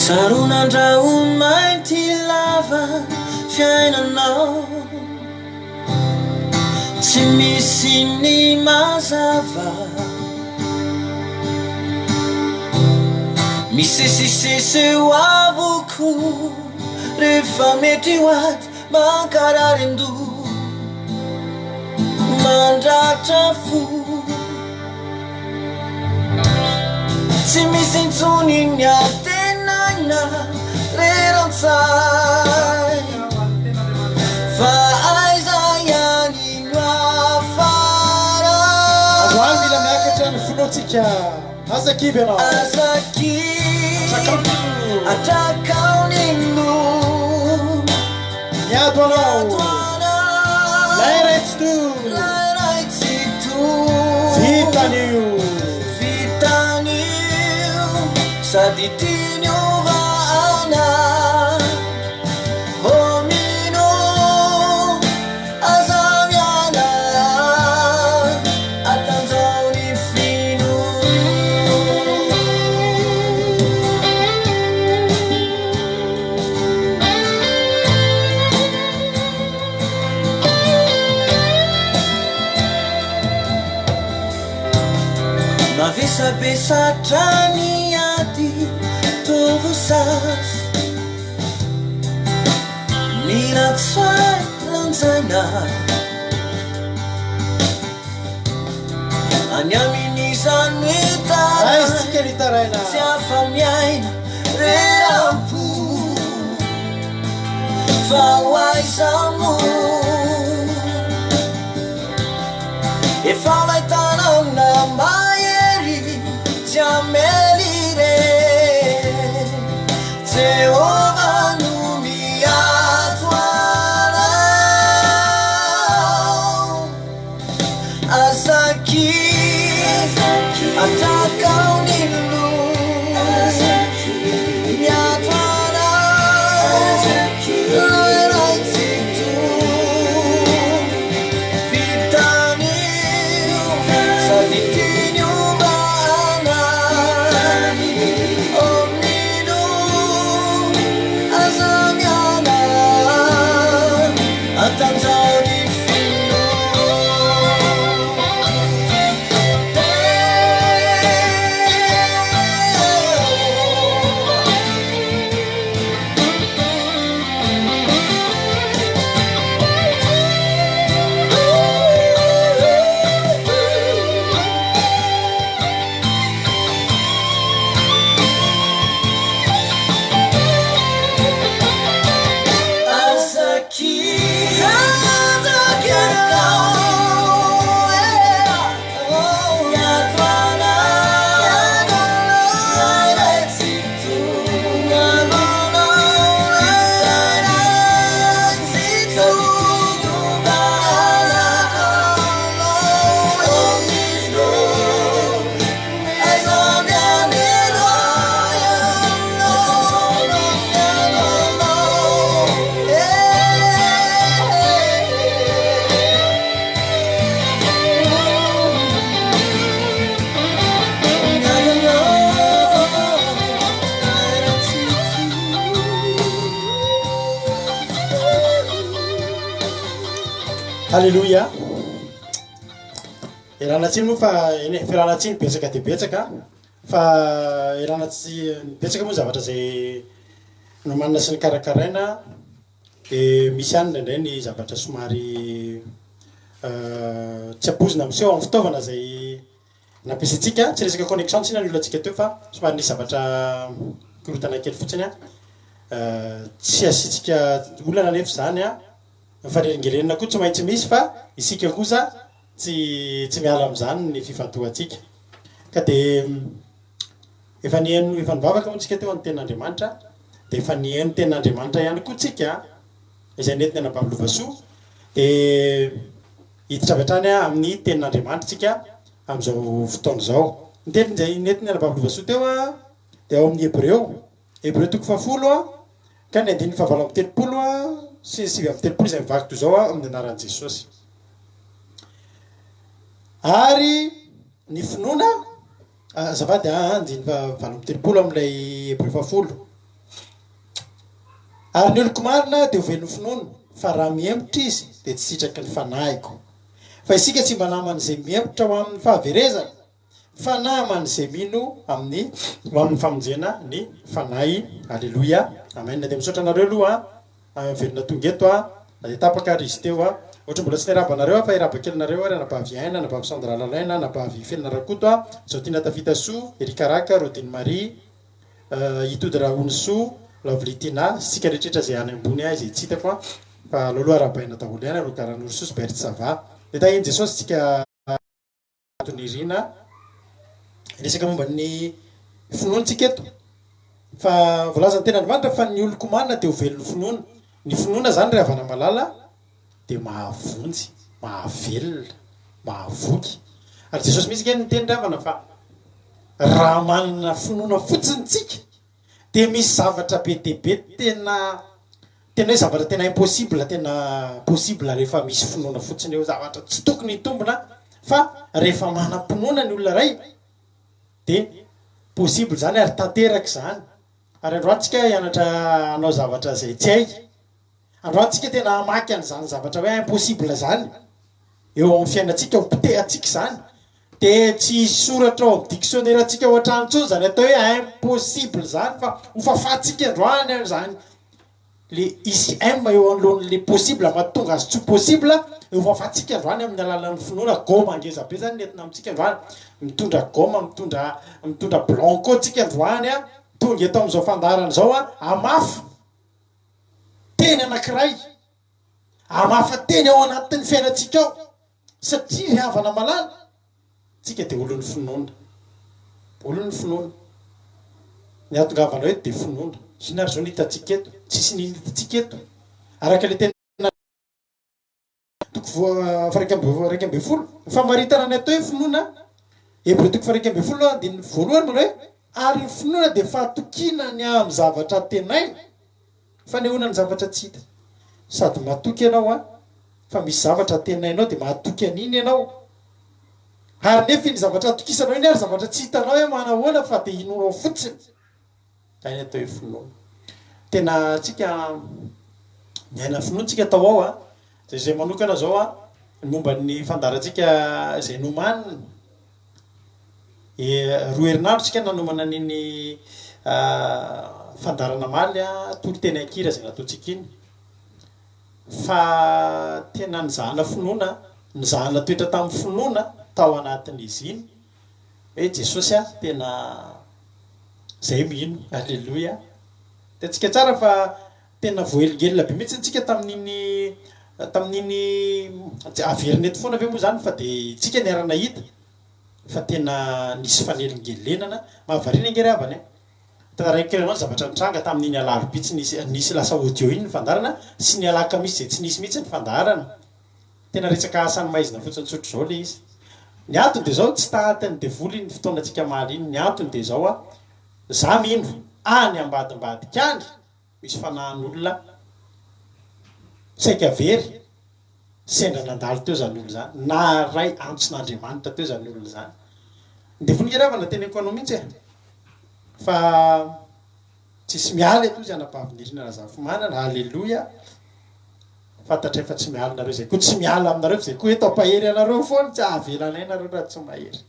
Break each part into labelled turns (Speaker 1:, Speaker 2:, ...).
Speaker 1: Saronan-draho-mainty lava fiainanao Tsy misy ny mazava Misesisesy eo avokoa Rehefa mety ho ady mankarary an-doha Mandratra fo Tsy misy intsony ny antenaina reran-tsaina Fa aiza ihany no afara
Speaker 2: Androany mila miakatra ny finoantsika. Aza kivy ianao.
Speaker 1: Aza kivy Atrakao ny loha
Speaker 2: Miady ho anao. Lay Ray Tsitoha.
Speaker 1: Lay Ray Tsitoha.
Speaker 2: Vitan'io.
Speaker 1: Vitan'io. Sady tiany hovahana. Oh mino. Aza miala. Atanjao ny finoana. Mavesabesatra ny ady toa voasasy Mila tsy hay lanjaina Any amin'izany
Speaker 2: Aiza tsika ny
Speaker 1: mitaraina
Speaker 2: hitaraina?
Speaker 1: Tsy afa-miaina reram-po Fa ho aiza moa Efa ilay tanana mahery tsy hamely ireny Jehovah no miato anao Aza kivy atrakao ny loha Miato anao Ilay Ray Tsitoha Vitan'io sady tiany hovahana Oh mino aza miala Atanjao ny finoana Aza kivy miato anao Ilay Ray Tsitoha Sady tiany hovahana Oh mino aza miala
Speaker 2: Alléluia. Ialana tsiny moa fa eny e, fialana tsiny betsaka dia betsaka fa ialana tsy betsaka moa zavatra izay nomanina sy nokarakaraina dia misy ihany indraindray ny zavatra somary tsy ampoizina miseho amin'ny fitaovana izay nampiasaintsika. Tsy resaka connexion tsinona ny olantsika teo fa somary nisy zavatra korontana kely fotsiny an. Tsy asiantsika olana anefa izany an. Ny fanelingelenana koa tsy maintsy misy fa isika kosa tsy tsy miala amin'izany ny fifantohantsika. Ka dia efa nihaino efa nivavaka moa tsika teo amin'ny tenin'Andriamanitra dia efa nihaino tenin'Andriamanitra ihany koa tsika izay nentiny anabavy Lovasoa dia hiditra avy hatrany amin'ny tenin'Andriamanitra tsika amin'izao fotoana izao. Ny teny izay nentiny anabavy Lovasoa teo dia ao amin'ny Hebreo, Hebreo toko fahafolo ka ny andininy fahavalo amby 30 sy ny 39 izay mivaky toy izao amin'ny anaran'i Jesosy. Ary ny finoana, azafady, andininy fahavalo amby 30 amin'ilay Hebreo fahafolo. Ary ny oloko marina dia ho velon'ny finoana, fa raha mihemotra izy dia tsy sitraky ny fanahiko. Fa isika tsy mba naman'izay mihemotra ho amin'ny fahaverezana, fa naman'izay mino amin'ny ho amin'ny famonjena ny fanahy. Aleloia. Amen. Dia misaotra anareo aloha an, velona tonga eto an, na dia tapaka ary izy teo an. Ohatra mbola tsy niarahaba anareo aho fa hiarahaba kely anareo ary anabavy Aina, anabavy Sandra Lalaina, anabavy Felina Rakoto an, Jaotiana Tafitasoa, Eric Araka, Rodine Marie, Itody Rahonisoa, Lovely Tina, sy tsika rehetrretra izay any ambony ahy izay tsy hitako an, fa aleo aloha arahabaina daholo ihany aloha Garanorosoa sy Berthe ça va. Dia tahin'i Jesosy tsika Nirina. Resaka momba ny finoana tsika eto. Fa voalazan'ny tenin'Andriamanitra fa ny oloko marina dia ho velon'ny finoana. Ny finoana izany ry havana malala dia mahavonjy, mahavelona, mahavoky. Ary Jesosy mihitsy ange niteny ry havana fa raha manana finoana fotsiny tsika dia misy zavatra be dia be tena tena hoe zavatra tena impossible tena possible rehefa misy finoana fotsiny eo, zavatra tsy tokony hitombina fa rehefa manam-pinoana ny olona iray dia possible izany ary tanteraka izany. Ary androany tsika hianatra hanao zavatra izay tsy hay. Androany tsika tena hamaky an'izany zavatra hoe impossible izany eo amin'ny fiainantsika, ho potehantsika izany. Dia tsy hisy soratra ao amin'ny dictionnaire-ntsika ao an-trano intsony izany atao hoe impossible izany fa ho fafantsika androany izany le hisy M eo anoloan'le possible mahatonga azy tsy ho possible, ho fafantsika androany amin'ny alalan'ny finoana. Goma ngeza be izany nentina amintsika androany, mitondra goma, mitondra mitondra blanco tsika androany an, tonga eto amin'izao fandaharana izao an, hamafa teny anankiray, hamafa teny ao anatin'ny fiainantsika ao, satria ry havana malala, tsika dia olon'ny finoana, olon'ny finoana, ny hahatongavanao eto dia finoana, inona ary izao no hitantsika eto, tsisy n'inona hitantsika eto, araka ilay teny. Toko faha-11, ny famaritana ny atao hoe finoana, Hebreo toko faha-11 andininy voalohany manao hoe, Ary ny finoana dia fahatokiana ny amin'ny zavatra antenaina, fanehoana ny zavatra tsy hita. Sady matoky ianao an, fa misy zavatra antenainao dia mahatoky an'iny ianao. Ary nefa iny zavatra atokisanao iny ary zavatra tsy hitanao hoe manahoana fa dia inoanao fotsiny. Zay ny atao hoe finoana. Tena tsika niaina finoana tsika tao ao a. Zay zay manokana zao a, ny momba ny fandaharantsika izay nomanina, e roa herinandro tsika nanomana an'iny fandaharana omaly a, toriteny an-kira izay nataontsika iny. Fa tena nizahana finoana, nizahana toetra tamin'ny finoana tao anatin'izy iny. Hoe Jesosy a, tena zay mino, aleloia. Hitantsika tsara fa tena voahelingelina be mihitsy tsika tamin'iny tamin'iny averina eto foana ve moa zany fa dia tsika niara-nahita fa tena nisy fanelingelenana. Mahavariana ange ry havana e. Tantaraiko kely anao ny zavatra nitranga tamin'iny alarobia tsy nisy nisy lasa audio iny ny fandaharana sy ny alakamisy izay tsy nisy mihitsy ny fandaharana. Tena resaka asan'ny maizina fotsiny tsotra izao ilay izy. Ny antony dia izao, tsy tahatin'ny devoly iny fotoanantsika omaly iny, ny antony dia izao a, za mino any ambadimbadika any misy fanahin'olona saika very, sendra nandalo teo izany olona izany, naharay antson'Andriamanitra teo izany olona izany. Ny devoly nge ry havana teneniko anao mihitsy e, fa tsisy miala eto hozy anabavy Nirina Razafimanana, aleloia. Fantatray fa tsy miala nareo zay koa tsy miala aminareo fa zay koa eto ampahery anareo foana tsy avelanay nareo raha tsy mahery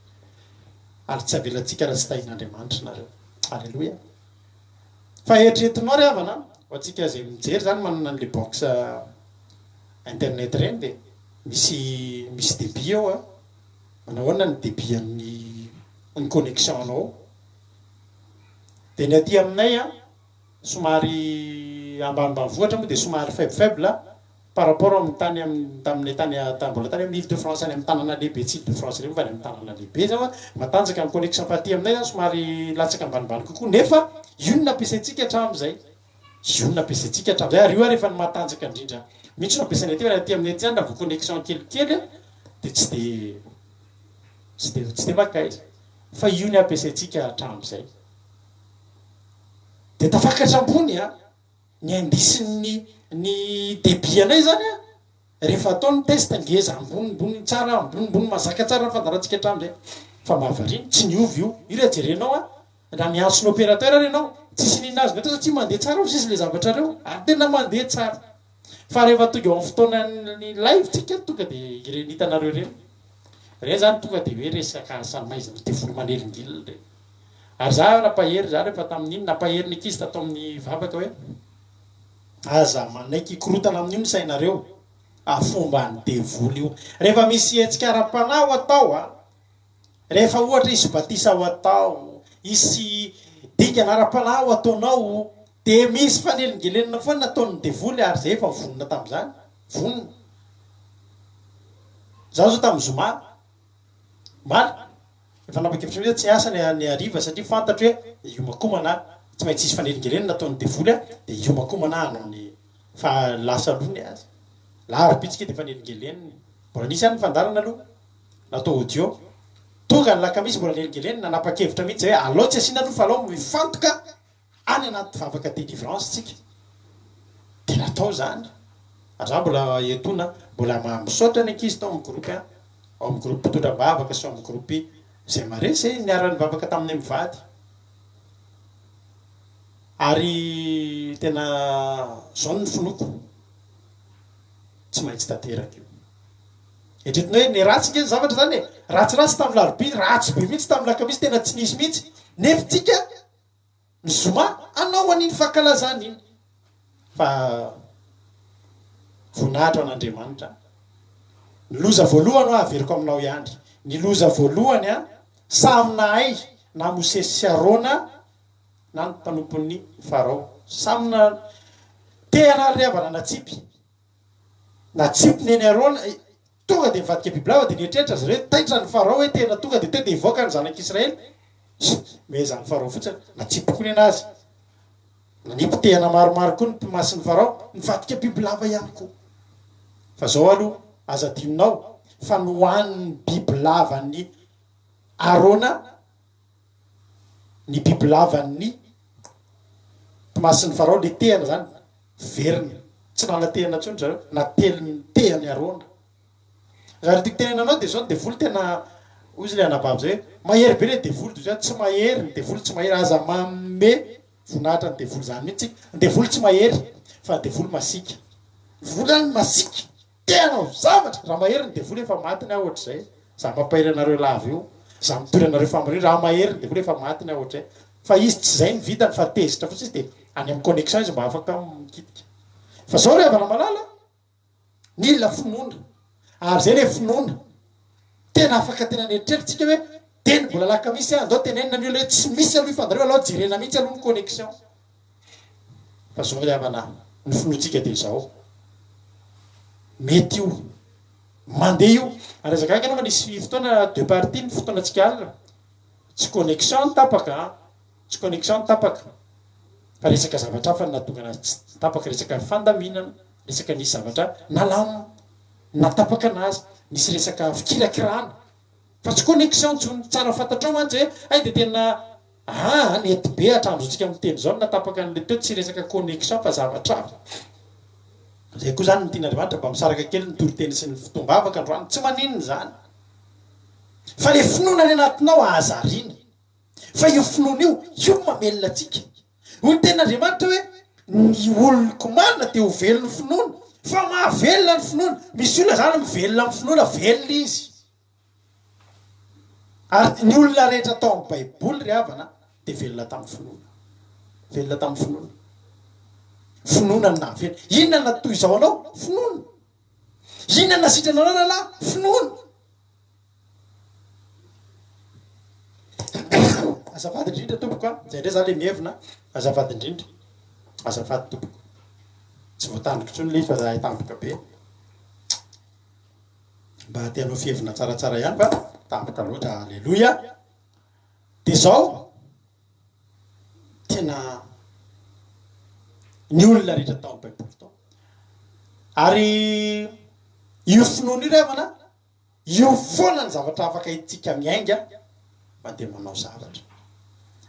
Speaker 2: ary tsy avelantsika raha tsy tahin'Andriamanitra nareo aleloia fa eritreretinao ry havana ho antsika izay mijery zany manana an'le box internet ireny dia misy misy débit eo a manahoana ny débit an'ny ny connexion anao dia ny aty aminay a somary ambanimbanivohitra moa dia somary faible faible par rapport amin'ny tany amin'ny taminay tany mbola tany amin'ny Ile de France any amin'ny tanana lehibe tsy Ile de France ireny fa any amin'ny tanana lehibe zao a matanjaka ny connexion fa aty aminay zany somary latsaka ambanimbany kokoa nefa io no nampiasaintsika hatramin'izay io no nampiasaintsika hatramin'izay ary io ary efa ny matanjaka indrindra mihitsy no ampiasainay aty fa raha aty aminay aty zany raha vao connexion kelikely dia tsy dia tsy dia tsy dia mankaiza fa io ny ampiasaintsika hatramin'izay. Dia tafakatra ambony a, ny indice-n'ny ny débit anay zany a, rehefa atao ny test ngeza ambonimbony tsara ambonimbony mazaka tsara ny fandaharantsika hatramin'izay. Fa mahavariana, tsy niova io. Io raha jerenao a, raha miantso ny opérateur ary ianao. tsisy n'inona azony atao satria mandeha tsara hozy izy le zavatra reo ary tena mandeha tsara. Fa rehefa tonga eo amin'ny fotoanan'ny live tsika tonga de ireny hitanareo ireny. Ireny zany tonga de hoe resaka asa maizina devoly manelingelina ireny. Ary za nampahery za rehefa tamin'iny nampahery ny ankizy tato amin'ny vavaka hoe aza manaiky hikorotana amin'io ny sainareo a fomban'ny devoly io. Rehefa misy hetsika ara-panahy ho atao a, rehefa ohatra hisy batisa ho atao, hisy dingana ara-panahy ho ataonao dia misy fanelingelenana foana ataon'ny devoly ary zay efa vonona tamin'izany, vonona. Za zao tamin'ny zoma, omaly, efa nanapa-kevitra mihitsy aho tsy hiasa ny ny hariva satria fantatro hoe hiomakomana aho, tsy maintsy hisy fanelingelenana ataon'ny devoly aho dia hiomakomana aho hanao ny fa lasa aloha ny azy. Larobia tsika dia fanelingelenina. Mbola nisy ihany ny fandaharana aloha, natao audio. Tonga ny lakamisy mbola nelingelenina, nanapa-kevitra mihitsy zay hoe alao tsy asiana aloha fa alao mifantoka any anaty vavaka délivrance tsika. Dia natao izany. Ary za mbola etoana, mbola misaotra ny ankizy tao amin'ny groupe an, ao amin'ny groupe mpitondra am-bavaka sy ao amin'ny groupe izay maresy e, niara-nivavaka taminay mivady. Ary tena zao ny finoako, tsy maintsy tanteraka io. Eritreretina hoe ny ratsy nge ny zavatra zany e, ratsiratsy tamin'ny larobia, ratsy be mihitsy tamin'ny lakamisy, tena tsy nisy mihitsy, nefa tsika ny zoma hanao an'iny fankalazana iny. Fa voninahitra ho an'Andriamanitra. Ny loza voalohany hoa averiko aminao ihany, ny loza voalohany an, samy nahay na Mosesy sy Arona na ny mpanompon'ny Farao. Samy na te hanary ry havana natsipy. Natsipy neny Arona, tonga dia nivadika bibilava dia nieritreritra zareo hoe taitra ny Farao hoe tena tonga dia teo dia hivoaka ny zanak'Israely. Mehezan'ny Farao fotsiny, natsipy koa nenazy. Nanipy tehana maromaro koa ny mpimasin'i Farao, nivadika bibilava ihany koa. Fa zao aloha, aza adinonao fa nohanin'ny bibilavan'i Arona ny bibilavan'ny mpimasin'i Farao, le tehana zany, verina. Tsy nanatehana intsony zareo, natelin'ny tehan'i Arona. Raha ny tiako tenenina anao dia zao, ny devoly tena, hoy izy le anabavy zay hoe, mahery be le devoly, dia hoy za, tsy mahery, ny devoly tsy mahery, aza manome voninahitra ny devoly zany mihitsy tsika, ny devoly tsy mahery, fa ny devoly masiaka, ny devoly zany masiaka, te hanao zavatra, raha mahery ny devoly efa matiny aho ohatr'izay, za mampahery anareo lava io, za mitory anareo fahamarinana, raha mahery ny devoly efa matiny aho ohatr'izay, fa izy tsy zay ny vitany fa tezitra fotsiny izy dia any amin'ny connexion izy mba afaka mikitika. Fa zao ry havana malala, Mila finoana. Ary zay le finoana. Tena afaka tena nieritreritra tsika hoe teny mbola alakamisy ah, andao tenenina ny olona hoe tsy misy aloha ifandareo alao jerena mihitsy aloha ny connexion. Fa zao ry havana, ny finoantsika dia izao. Mety io. Mandeha io. Ary aza gaga ianao fa nisy fotoana deux parties ny fotoanantsika alina. Tsy connexion ny tapaka an. Tsy connexion ny tapaka. Fa resaka zavatra hafa no nahatonga anazy tsy tapaka, resaka fandaminana. Resaka nisy zavatra nalamina, natapaka anazy, nisy resaka fikirakirana fa tsy connexion intsony. Tsara fantatrao mantsy hoe hay dia tena aa nety be hatramin'izao tsika miteny izao no natapaka an'ilay teo, tsy resaka connexion fa zavatra hafa. Izay koa izany no tian'Andriamanitra mba misaraka kely ny toriteny sy ny fotoam-bavaka androany, tsy maninona izany fa ilay finoana any anatinao aza ariana. Fa io finoana io, io no mamelona antsika. Hoy ny tenin'Andriamanitra hoe, Ny oloko marina dia ho velon'ny finoana. Fa mahavelona ny finoana. Misy olona izany mivelona amin'ny finoana, velona izy. Ary ny olona rehetra tao amin'ny Baiboly ry havana dia velona tamin'ny finoana. Velona tamin'ny finoana. Finoana no nahavelona. Inona no natoy izao anao? Finoana. Inona no nasitrana anao rahalahy? Finoana. Azafady indrindra tompoko a, zay ndray za le mievina, azafady indrindra, azafady tompoko, tsy voatandriko intsony le izy fa zahay tampoka be, mba te hanao fihevina tsaratsara ihany fa tampoka loatra, aleloia, de zao tena ny olona rehetra tao amin'ny baiboly tao, ary io finoana io ry havana Io foana ny zavatra afaka entintsika miainga mandeha manao zavatra.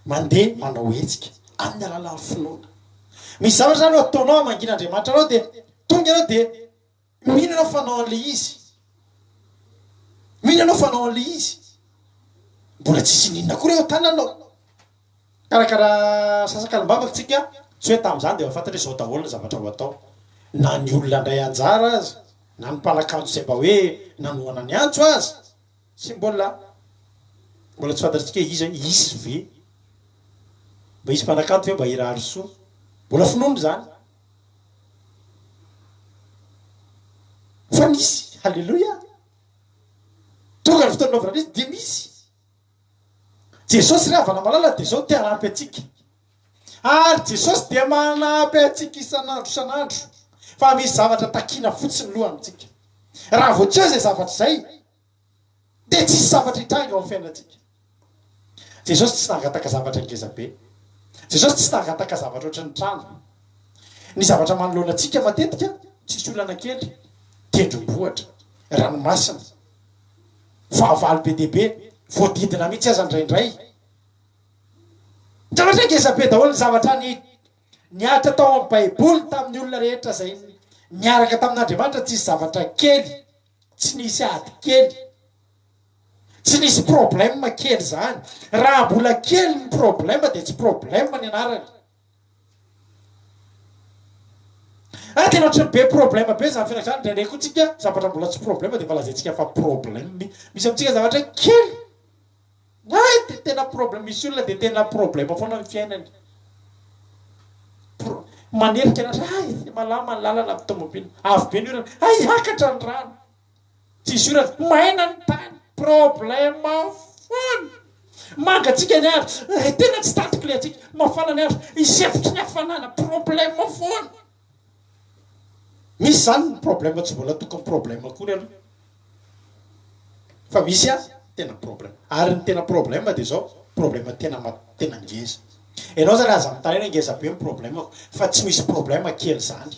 Speaker 2: Mandeha manao hetsika amin'ny alalan'ny finoana. Misy zavatra izany ataonao hamangian'Andriamanitra anao dia tonga ianao dia mino ianao fa hanao an'ilay izy. Mino ianao fa hanao an'ilay izy. Mbola tsisy n'inona akory eo an-tananao. Karakara sasakalim-bavaka tsika, tsy hoe tamin'izany dia efa fantatra hoe izao daholo ny zavatra ho atao. Na ny olona handray anjara aza, na ny mpanakanto izay mba hoe nanohana ny antso aza, tsy mbola mbola tsy fantatsika hoe iza, hisy ve? Mba hisy mpanakanto ve mba hirary soa? Mbola finoana izany. Fa nisy, haleloia! Tonga ny fotoana nanaovana an'izy dia misy. Jesosy ry havana malala dia izao te hanampy antsika. Ary Jesosy dia manampy antsika isan'andro isan'andro. Fa misy zavatra takiana fotsiny loha amintsika. Raha vao tsy eo izay zavatra izay, dia tsisy zavatra hitranga eo amin'ny fiainantsika. Jesosy tsy nangataka zavatra ngeza be. Jesosy tsy nangataka zavatra ohatran'ny trano. Ny zavatra manoloana antsika matetika, tsisy olana kely, tendrombohitra, ranomasina, fahavalo be dia be, voadidina mihitsy aza indraindray. Zavatra ngeza be daholo ny zavatra ny nihatra tao amin'ny Baiboly tamin'ny olona rehetra izay niaraka tamin'Andriamanitra, tsisy zavatra kely, tsy nisy ady kely, tsy nisy problème kely izany. Raha mbola kely ny problème dia tsy problème ny anarany. Ah tena ohatran'ny be problème be zany fiainana zany, indraindray koa tsika zavatra mbola tsy problème dia efa lazaintsika fa problème, misy amintsika zavatra kely hay dia tena problème, misy olona dia tena problème foana ny fiainany, pro- manerika an'Atra, hay malama ny lalana amin'ny tomobile, avy be ny orana, hay hiakatra ny rano. Tsisy orana, maina ny tany, problème foana. Mangatsiaka ny andro, eh, tena tsy tantiko le hatsiaka, mafana ny andro, isefotry ny hafanana, problème foana. Misy zany ny problème tsy mbola tokony problème akory aloha. Fa misy a tena problème. Ary ny tena problème dia zao, problème tena tena ngeza. Ianao zany aza mitaraina ngeza be ny problème-ko, fa tsy misy problème kely zany.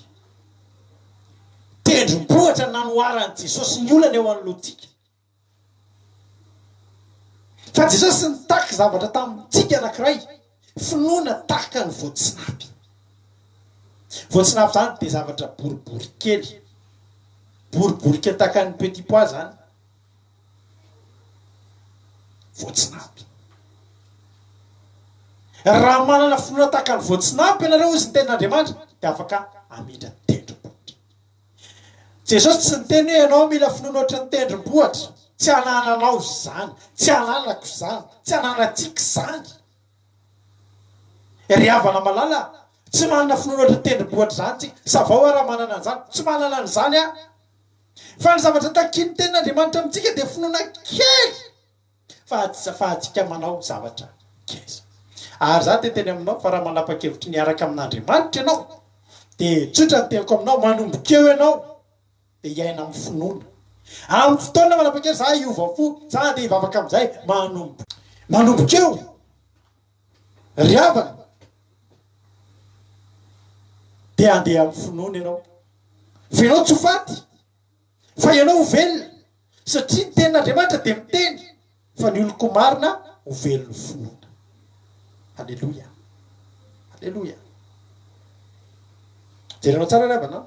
Speaker 2: Tendrombohitra nanoharan'i Jesosy ny olana eo anoloantsika. Fa Jesosy nitaky zavatra tamintsika anankiray, finoana tahaka ny voatsinapy. Voatsinapy izany dia zavatra boribory kely. Boribory kely tahaka ny petit pois izany. Voatsinapy. Raha manana finoana tahaka ny voatsinapy ianareo, hozy ny tenin'Andriamanitra, dia afaka hamindra tendrombohitra. Jesosy tsy niteny hoe ianao mila finoana ohatry ny tendrombohitra. Tsy anananao izany, tsy ananako izany, tsy ananantsika izany. Ry havana malala, tsy manana finoana ohatry ny tendrombohitra izany tsika. Savao aho raha manana an'izany. Tsy manana an'izany aho. Fa ny zavatra takian'ny tenin'Andriamanitra amintsika dia finoana kely fa tsy afahantsika manao zavatra ngeza. Ary za te teny aminao fa raha manapa-kevitry ny hiaraka amin'Andriamanitra ianao dia tsotra ny teniko aminao, manomboka eo ianao dia hiaina amin'ny finoana. Amin'ny fotoana manapa-kevitra za hiova fo, za handeha hivavaka amin'izay, manomboka manomboka eo ry havana dia handeha amin'ny finoana ianao. Fa ianao tsy ho faty, fa ianao ho velona, satria ny tenin'Andriamanitra dia miteny fa ny olon-ko marina ho velon'ny finoana. Aleloia! Aleloia! Jerenao tsara ry havana an!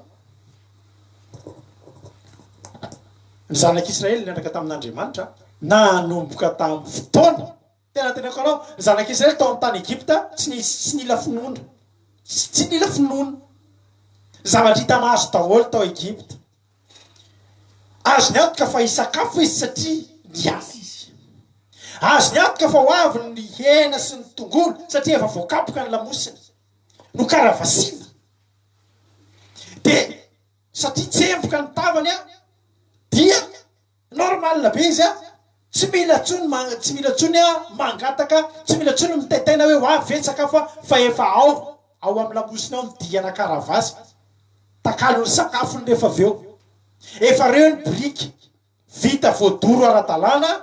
Speaker 2: Ny zanak'Israely niaraka tamin'Andriamanitra nanomboka tamin'ny fotoana Tena teneniko anao, ny zanak'i Israely tao amin'ny tany Egypta tsy nisy tsy nila finoana. Tsy nila finoana. Zavatra hita maso daholo tao Egypta. Azony antoka fa hisakafo izy satria niasa izy. Azony antoka fa ho avy ny hena sy ny tongolo satria efa voakapoka ny lamosiny. Nokaravasiana. Dia satria tsemboka ny tavany dia Normal be izy a! Tsy mila tsony tsy mila tsony mangataka, tsy mila tsony mitaitaina hoe ho avy ve ny sakafo a! Fa efa ao, ao amin'ny lamosiny ao ny dingana karavasy, takalon'ny sakafony rehefa avy eo. Efa reo ny biriky, vita voadoro ara-dalàna,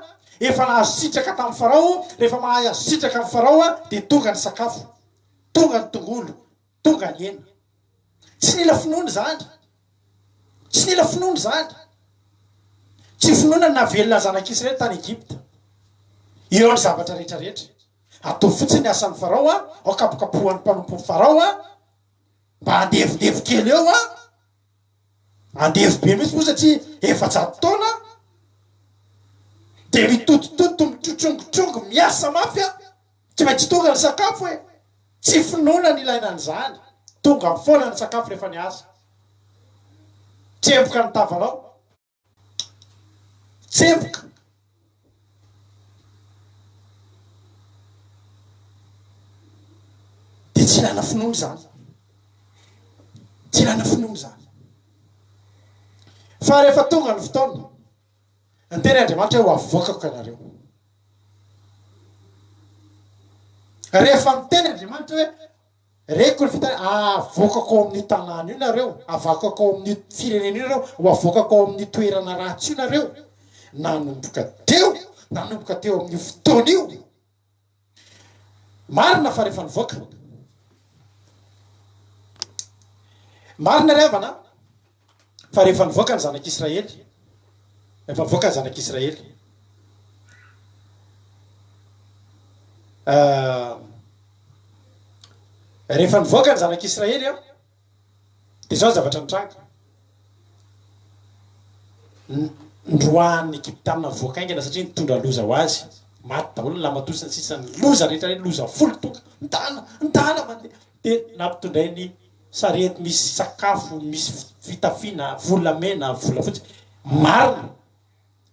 Speaker 2: efa nahazo sitraka tamin'i Farao, rehefa mahazo sitraka amin'i Farao dia tonga ny sakafo, tonga ny tongolo, Tonga ny hena. Tsy nila finoana izany. Tsy nila finoana izany. Tsy finoana ny nahavelona ny zanak'Israely tany Egypta. Eo ny zavatra rehetra rehetra. Ataovy fotsiny ny asan'i Farao an, ao kapokapohan'ny mpanompon'i Farao an, mba handevondevo kely eo an. Andevo be mihitsy moa satria 400 taona dia mitotototo, mitrotrongotrongo, miasa mafy an. Tsy maintsy tonga ny sakafo e! Tsy finoana ny ilaina an'izany. Tonga foana ny sakafo rehefa niasa. Tsemboka ny tavanao. Tsemboka. Dia tsy ilana finoana izany. Tsy ilana finoana izany. Fa rehefa tonga ny fotoana, niteny Andriamanitra hoe ho avoakako ianareo. Rehefa niteny Andriamanitra hoe Reko ny fiteny, Avoakako ao amin'io tanàna io nareo, avakako ao amin'io firenena io nareo, ho avoakako ao amin'io toerana ratsy io nareo. Nanomboka teo, nanomboka teo amin'io fotoana io. Marina fa rehefa nivoaka. Marina ry havana fa rehefa nivoaka ny zanak'Israely, rehefa nivoaka ny zanak'Israely, uh, Rehefa nivoaka ny zanak'Israely an, dia izao ny zavatra nitranga. Noroahan'ny Egyptiana nivoaka haingana satria nitondra loza ho azy. Maty daholo ny lamatoa sy ny sisa, ny loza rehetra rehetra, loza folo tonga. Ndana, ndana mandeha. Dia nampitondrainy sarety misy sakafo, misy fitafiana, volamena, volafotsy. Marina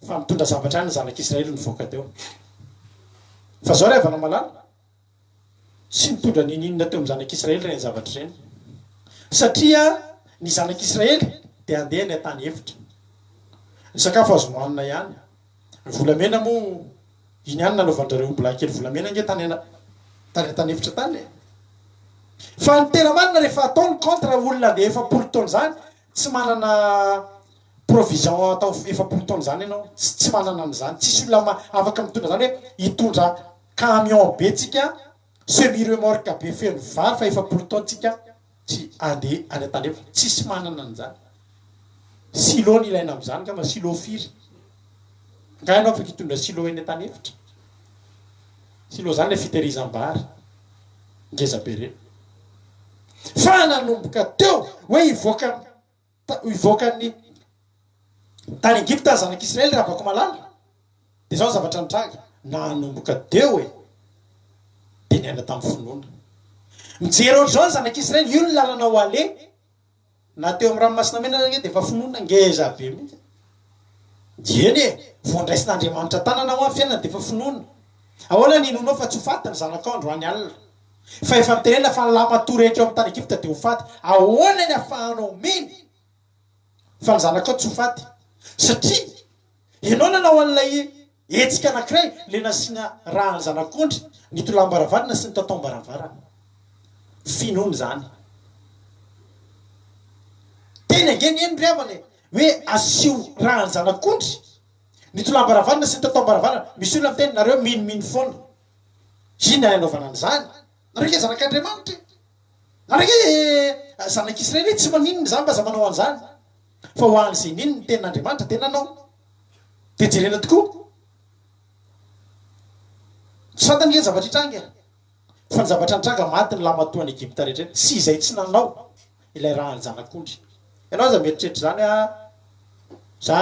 Speaker 2: fa nitondra zavatra ihany ny zanak'Israely nivoaka teo. Fa izao ry havana malala, Tsy nitondra n'inon'inona teo amin'ny zanak'Israely ireny zavatra ireny, satria ny zanak'Israely dia handeha any an-tany efitra. Ny sakafo azo nohanina ihany. Ny volamena moa, iny ihany nanaovan-dry zareo ombilahy kely volamena ange tany tany an-tany efitra tany e. Fa ny tena marina rehefa atao ny compte raha olona handeha 40 taona izany, tsy manana provision atao 40 taona izany ianao, tsy manana an'izany, tsisy olona afaka mitondra izany hoe hitondra Camion be tsika, semi remorque be feno vary fa 40 taona tsika tsy andeha any an-tandrefana, tsisy manana an'izany. Silo no ilaina amin'izany angamba, silo firy? Angaha ianao afaka hitondra silo eny an-tany efitra? Silo zany le fitehirizam-bary ngeza be reny. Fa nanomboka teo hoe hivoaka hivoaka ny tany Egypta ny zanak'Israely ry havako malala, dia izao ny zavatra nitranga, nanomboka teo e, dia niaina tamin'ny finoana. Mijery ohatr'izao ny zanak'Israely, io ny lalana ho aleha, na teo amin'ny ranomasina mena aza ange dia efa finoana ngeza be mihitsy. Dieny e, vao ndraisin'Andriamanitra tanana hoa ny fiainana dia efa finoana. Ahoana ny inoanao fa tsy ho faty ny zanakao androany alina? Fa efa nitenenina fa ny lahimatoa rehetra eo amin'ny tany Egypta dia ho faty. Ahoana ny ahafahanao mino fa ny zanakao tsy ho faty? Satria ianao nanao an'ilay hetsika anankiray, ilay nasiana rà an'ny zanak'ondry, ny tolam-baravarana sy ny tataom-baravarana. Finoana izany. Teny ange ny eny ry havana e, hoe asio rà an'ny zanak'ondry, ny tolam-baravarana sy ny tataom-baravarana. Misy olona miteny, nareo minomino foana. Inona ny anaovana an'izany? Nareo ange zanak'Andriamanitra e! Nareo ange zanak'Israely e! Tsy maninona izany mba aza manao an'izany. Fa ho an'izay nino ny tenin'Andriamanitra dia nanao. Dia jerena tokoa. Tsy fantany ange ny zavatra hitranga e! Fa ny zavatra nitranga, maty ny lahimatoa any Egypta rehetra eny, sy izay tsy nanao ilay ràn'ny zanak'ondry. Ianao aza mieritreritra izany a! Za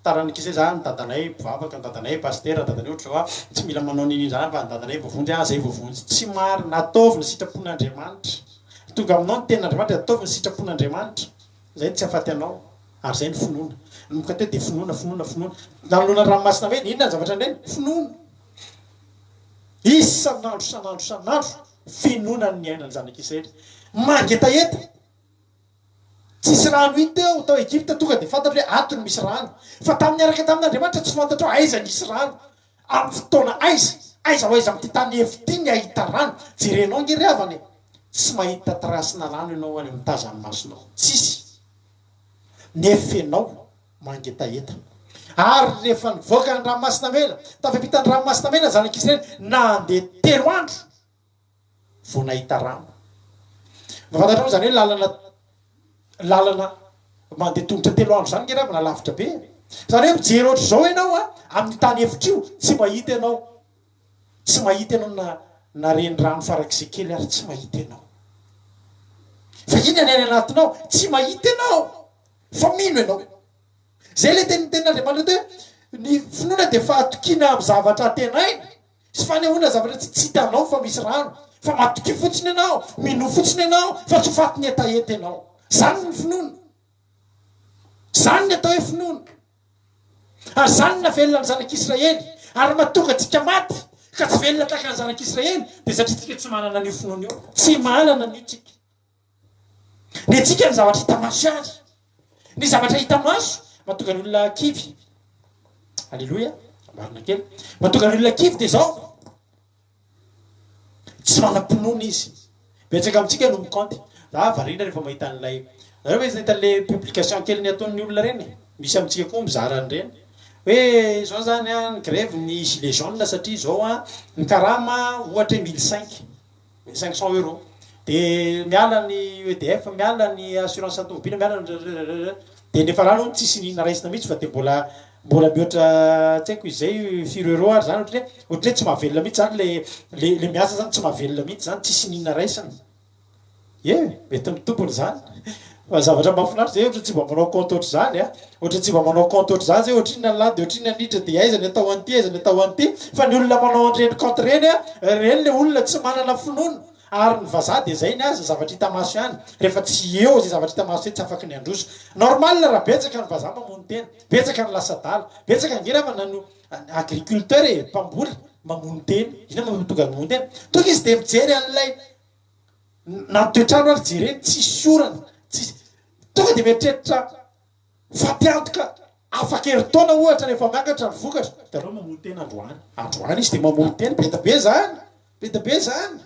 Speaker 2: taranak'i Isay za, ny dadanay mpivavaka, ny dadanay pasitera, ny dadanay ohatr'izao a, tsy mila manao n'inon'inona izany fa ny dadanay voavonjy a, zay voavonjy. Tsy marina, ataovy ny sitrapon'Andriamanitra. Tonga aminao ny tenin'Andriamanitra dia ataovy ny sitrapon'Andriamanitra. Izay no tsy hahafaty anao, ary izay no finoana. Nanomboka teo dia finoana, finoana, finoana. Nanoloana ny ranomasina mena, inona ny zavatra nireny? Finoana. Isan'andro, isan'andro, isan'andro, finoana no niainan'ny zanak'Israely. Mangetaheta. Tsisy rano hita teo, tao Egypta, tonga dia fantatra hoe ato no misy rano. Fa tamin'ny niaraka tamin'Andriamanitra tsy fantatrao aiza nisy rano, amin'ny fotoana aiza, aiza ho aiza amin'ity tany efitra ity ny hahita rano. Jerenao ange ry havana e, tsy mahita trace-na rano ianao any amin'ny tazan'ny masonao, tsisy. Nefa ianao mangetaheta. Ary rehefa nivoaka ny ranomasina mena, tafampita ny ranomasina mena ny zanak'Israely, nandeha telo andro. vao nahita rano. Mba fantatrao izany hoe lalana lalana mandeha tongotra telo andro izany nge ravina lavitra be e. Izany hoe mijery ohatr'izao ianao a, amin'ny tany efitra io, tsy mahita ianao. Tsy mahita ianao na na renirano farak'izay kely ary tsy mahita ianao. Fa inona ny any anatinao? Tsy mahita ianao fa mino ianao. Izay ilay tenin'ny tenin'Andriamanitra hoe ny finoana dia fahatokiana amin'ny zavatra antenaina. Sy fanehoana zavatra tsy tsy hitanao fa misy rano. Fa matokia fotsiny ianao, minoa fotsiny ianao fa tsy ho fatin'ny hetaheta ianao. Izany ny finoana. Izany ny atao hoe finoana. Ary izany no nahavelona ny zanak'Israely. Ary mahatonga antsika maty ka tsy velona tahaka ny zanak'Israely dia satria tsika tsy manana an'io finoana io. Tsy manana an'io tsika. Ny antsika ny zavatra hita maso ihany. Ny zavatra hita maso mahatonga ny olona kivy. Aleloia, marina kely. Mahatonga ny olona kivy dia izao. Tsy manam-pinoana izy. Betsaka amintsika no mikaonty. Za variana rehefa mahita an'ilay, nareo ve nahita an'ilay publication kely nataon'ny olona ireny e? Misy amintsika koa mizara an'ireny. Hoe izao zany an, ny grève ny gilets jaunes satria izao an, ny karama ohatra hoe mille cinq, mille cinq cents euros. Dia miala ny EDF, miala ny assurance tomobile, miala ny dia nefa rano hono tsisy n'inona raisina mihitsy fa dia mbola Mbola mihoatra tsy haiko izay firy euro ary zany ohatry ny hoe ohatry ny hoe tsy mahavelona mihitsy zany le le le miasa zany tsy mahavelona mihitsy zany tsisy n'inona raisina. Ye, mety mitombina izany. Fa zavatra mahafinaritra zay ohatry ny tsy mba manao compte ohatr'izany a. Ohatry ny tsy mba manao compte ohatr'izany zay ohatry inona ny lany de ohatry inona ny hiditra de aiza ny atao an'ity aiza ny atao an'ity. Fa ny olona manao an'ireny compte ireny a, ireny le olona tsy manana finoana. Ary ny vazaha dia zay ny azy, zavatra hita maso ihany, rehefa tsy eo zay zavatra hita maso zay tsy afaky ny handroso. Normal raha betsaka ny vazaha mamono tena, betsaka ny lasa adala, betsaka ange raha no agriculteur e, mpamboly mamono tena, inona moa mahatonga ny mamono tena? Tonga izy dia mijery an'ilay na ny toetr'andro ary jereny tsisy orana, tsisy, tonga dia mieritreritra Fatiantoka afaka herintaona ohatra rehefa miakatra ny vokatra dia aleo mamono tena androany. Androany izy dia mamono tena, be dia be izany, be dia be izany.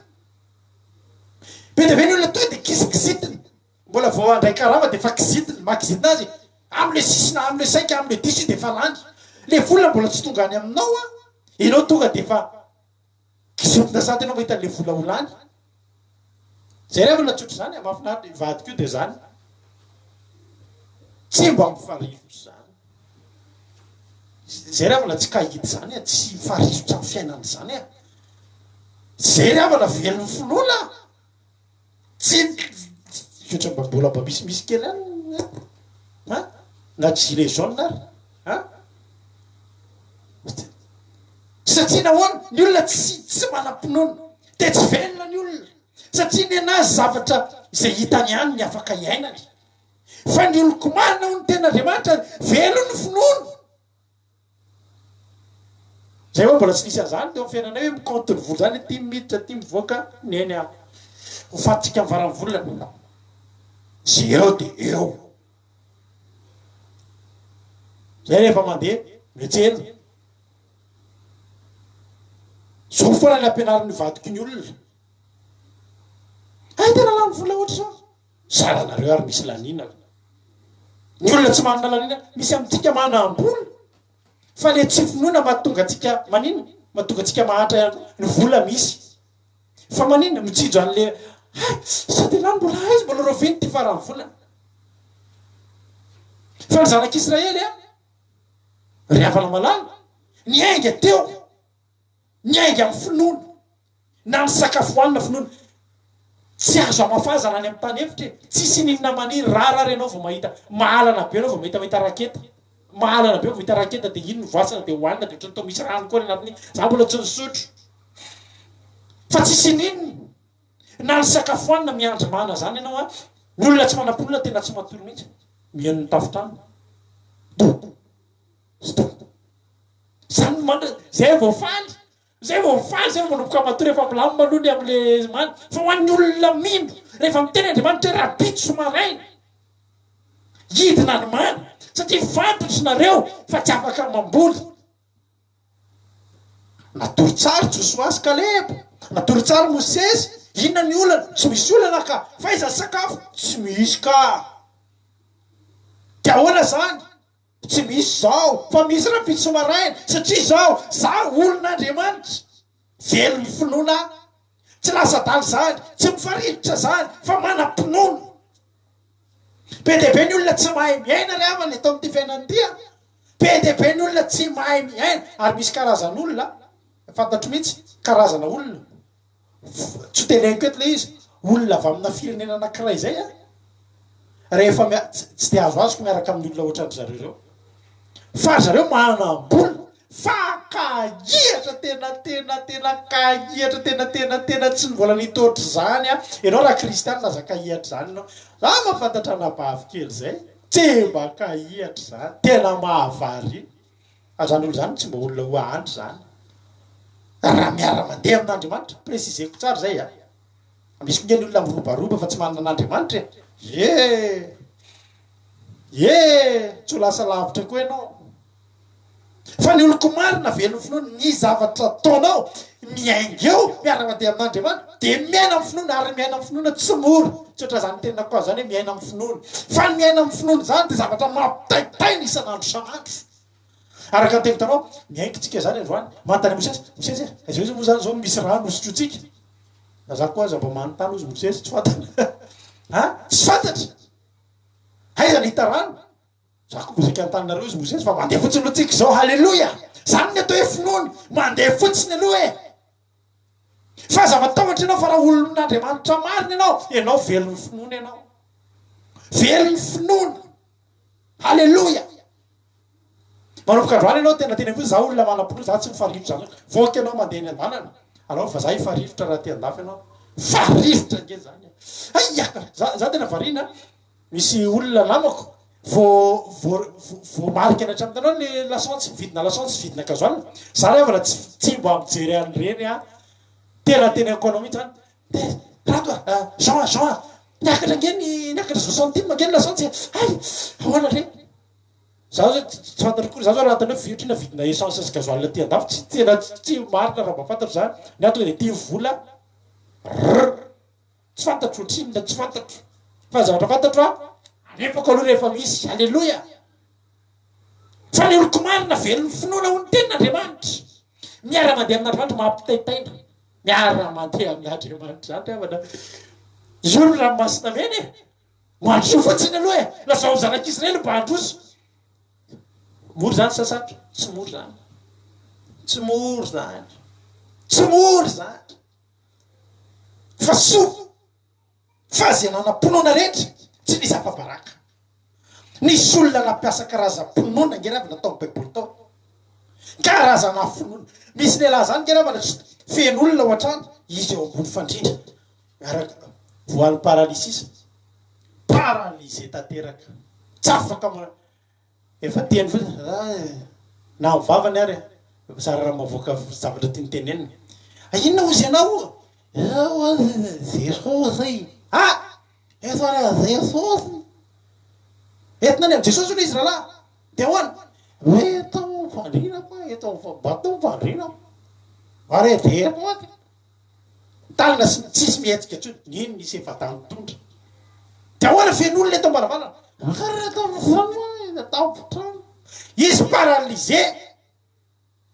Speaker 2: Be dia be ny olona tonga dia kizikizitina, mbola vao handray karama dia efa kizitina, maha kizitina azy amle six na amle cinq amle dix io dia efa lany. Le vola mbola tsy tonga any aminao an, ianao tonga dia efa kizitina sady ianao mahita an'le vola ho lany. Zay re olona tsotra zany a, mahafinaritra io vadiko io de zany, tsy mba mifarifotra zany, zay ry havana tsy kahidy zany a, tsy mifarifotra amin'ny fiainana zany a, zay ry havana velon'ny finoana a, tsy ohatran'ny mba mbola mba misimisy kely ihany an, na gilet jaune ary an. Satria nahoana? Ny olona tsy tsy manam-pinoana dia tsy velona ny olona satria nenazy zavatra izay hitany ihany ny afaka iainany. Fa ny oloko marina hoy ny tenin'Andriamanitra, velon'ny finoana. Zay hoa mbola tsy nisy an'izany teo amin'ny fiainanay hoe mi-compte ny vola zany, ity miditra, ity mivoaka, neny a. Ho fatintsika amin'ny faran'ny volana. Ze eo dia eo. Zay rehefa mandeha miantsena. Zao foana ny ampianarin'ny vadiko ny olona. Hay tena lany vola ohatr'izao. Salanareo ary misy laniana. Ny olona tsy manana laniana, misy amintsika manam-bola. Fa le tsy finoana mahatonga antsika maninona? Mahatonga antsika mahantra ihany koa. Ny vola misy. Fa maninona? Mitsinjo an'le hay sao dia lany mbola aiza mbola rahoviana ity faran'ny volana. Fa ny zanak'Israely a, ry havana malala, niainga teo, niainga amin'ny finoana, na ny sakafo hohanina finoana. Tsy azo hamafazana any amin'ny tany efitra e, tsisy ininona maniry, rara ary ianao vao mahita, mahalana be ianao vao mahita mahita raketa, mahalana be vao mahita raketa dia iny no voasana dia hohanina dia ohatran'ny toa misy rano koa any anatiny, za mbola tsy nisotro. Fa tsisy ininona. Na ny sakafo hanina miandry mana zany ianao an, ny olona tsy manam-pinoana tena tsy matory mihitsy, mihaino ny tafontrano. Dum sy dum. Zany no mana, zay vao faly, zay vao faly, zay vao manomboka matory efa milamina aloha ny amle mana. Fa ho an'ny olona mino, rehefa miteny Andriamanitra hoe rahampitso maraina, hidina ny mana, satria fantatry nareo fa tsy afaka mamboly. Natory tsara Josoa sy Kaleba, natory tsara Mosesy, inona ny olana? Tsy misy olana ka! Fa aiza ny sakafo? Tsy misy ka! Dia ahoana izany? Tsy misy izao, fa misy rahampitso maraina, satria izao, za olon'Andriamanitra, velon'ny finoana aho, tsy lasa adala izany, tsy mifariritra izany, fa manam-pinoana. Be dia be ny olona tsy mahay miaina ry havana eto amin'ity fiainana ity a! Be dia be ny olona tsy mahay miaina ary misy karazan'olona fantatro mihitsy, karazana olona, tsy ho teneniko eto ilay izy, olona avy amina firenena anankiray izay a, rehefa mia- tsy dia azoazoko miaraka amin'ny olona ohatran-dry zareo ireo, fa ry zareo manam-bola. Fa kahihatra tena tena tena kahihatra tena tena tena tsy mbola nita ohatr'izany aho. Ianao raha kristianina aza kahihatra izany ianao. Za mahafantatra anabavy kely izay, tsy mba kahihatra izany, tena mahavariana. Fa izany olona izany tsy mba olona ho ahandry izany. Raha miara-mandeha amin'Andriamanitra, préciser-ko tsara izay a. Misy koa nge ny olona mirobaroba fa tsy manana an'Andriamanitra e. Ye! Ye! Tsy ho lasa lavitra koa ianao. Fa ny oloko marina velon'ny finoana, ny zavatra ataonao, miainga eo, miara-mandeha amin'Andriamanitra, dia miaina amin'ny finoana, ary miaina amin'ny finoana tsy mora. Tsy ohatran'izany tenako azy izany hoe miaina amin'ny finoana. Fa ny miaina amin'ny finoana izany dia zavatra mampitaintaina isan'andro isan'andro. Araka ny teniko taminao, miainga tsika izany androany. Manontany an'i Mosesy, Mosesy e, aiza ho aiza moa izany izao no misy rano hosotrointsika? Na za koa aza mba manontany hozy Mosesy, tsy fantatra. Ha? Tsy fantatra! Aiza no hita rano? Za koa bozaka an-taninareo izy Mosesy fa mandeha fotsiny aloha tsika izao, haleloia! Zany ny atao hoe finoana, mandeha fotsiny aloha e! Fa aza matahotra ianao fa raha olon'Andriamanitra marina ianao, ianao velon'ny finoana ianao. Velon'ny finoana. Haleloia! Manomboka androany ianao tena tena fotsiny, za olona manam-pinoana, za tsy mifarirotra zany. Voaka ianao mandeha eny an-dalana, alao fa za hifarirotra raha aty an-dafy ianao. Farirotra ange zany e! Aia! Za, za tena variana. Misy olona namako vao vao voamarika any hatramin'ny tanao ny lasantsy, vidina lasantsy, vidina gasoil. Za ry havana tsy tsy mba mijery an'ireny aho. Tena teneniko anao mihitsy zany. De Rado a, Jean a, Jean a, niakatra ange ny niakatra zao centime ange ny lasantsy e. Hay! Ahoana re? Za zao tsy fantatro akory, za zao raha anontany hoe otrina vidina essence sy gasoil aty andafy tsy tena tsy marina raha mba fantatro zany. Ny ahy tonga de tia vola. Rrr. Tsy fantatro ohatrinona, tsy fantatro. Fa ny zavatra fantatro a, alefako aloha rehefa misy. Aleloia! Fa ny oloko marina velon'ny finoana hoy ny tenin'Andriamanitra. Miara-mandeha amin'Andriamanitra mampitaintaina. Miara-mandeha amin'Andriamanitra izany ry havana. Io ny ranomasina mena e. Mandroso fotsiny aloha e. Lazao amin'ny zanak'Israely mba handroso. Mora izany sa sarotra? Tsy mora izany. Tsy mora izany. Tsy mora izany. Fa soa fa izay nanam-pinoana rehetra tsy nisy afa-baraka. Nisy olona nampiasa karazam-pinoana nge ravina tao amin'ny baiboly tao. Karazana finoana. Misy lehilahy zany nge ravina tsy feno olona ao an-trano, izy eo ambony fandrindra miaraka voan'ny paralysis. Paralysé tanteraka. Tsy afaka Efa teny fotsiny za e, na amin'ny vavany ary e, zara raha mavoaka zavatra tiany tenenina. Inona hozy ianao o? Jesosy. Ah! Eto ary Jesosy. Entina any amin'i Jesosy hono izy rahalahy. Dia ahoana? Eto amin'ny fandriana fa eto amin'ny bateau fandriana. Ary dia eto aty. Tanana sy ny tsisy mihetsika intsony, nino nisy efa-dahy nitondra. Dia ahoana feno olona eto am-baravarana? Izy paralysé.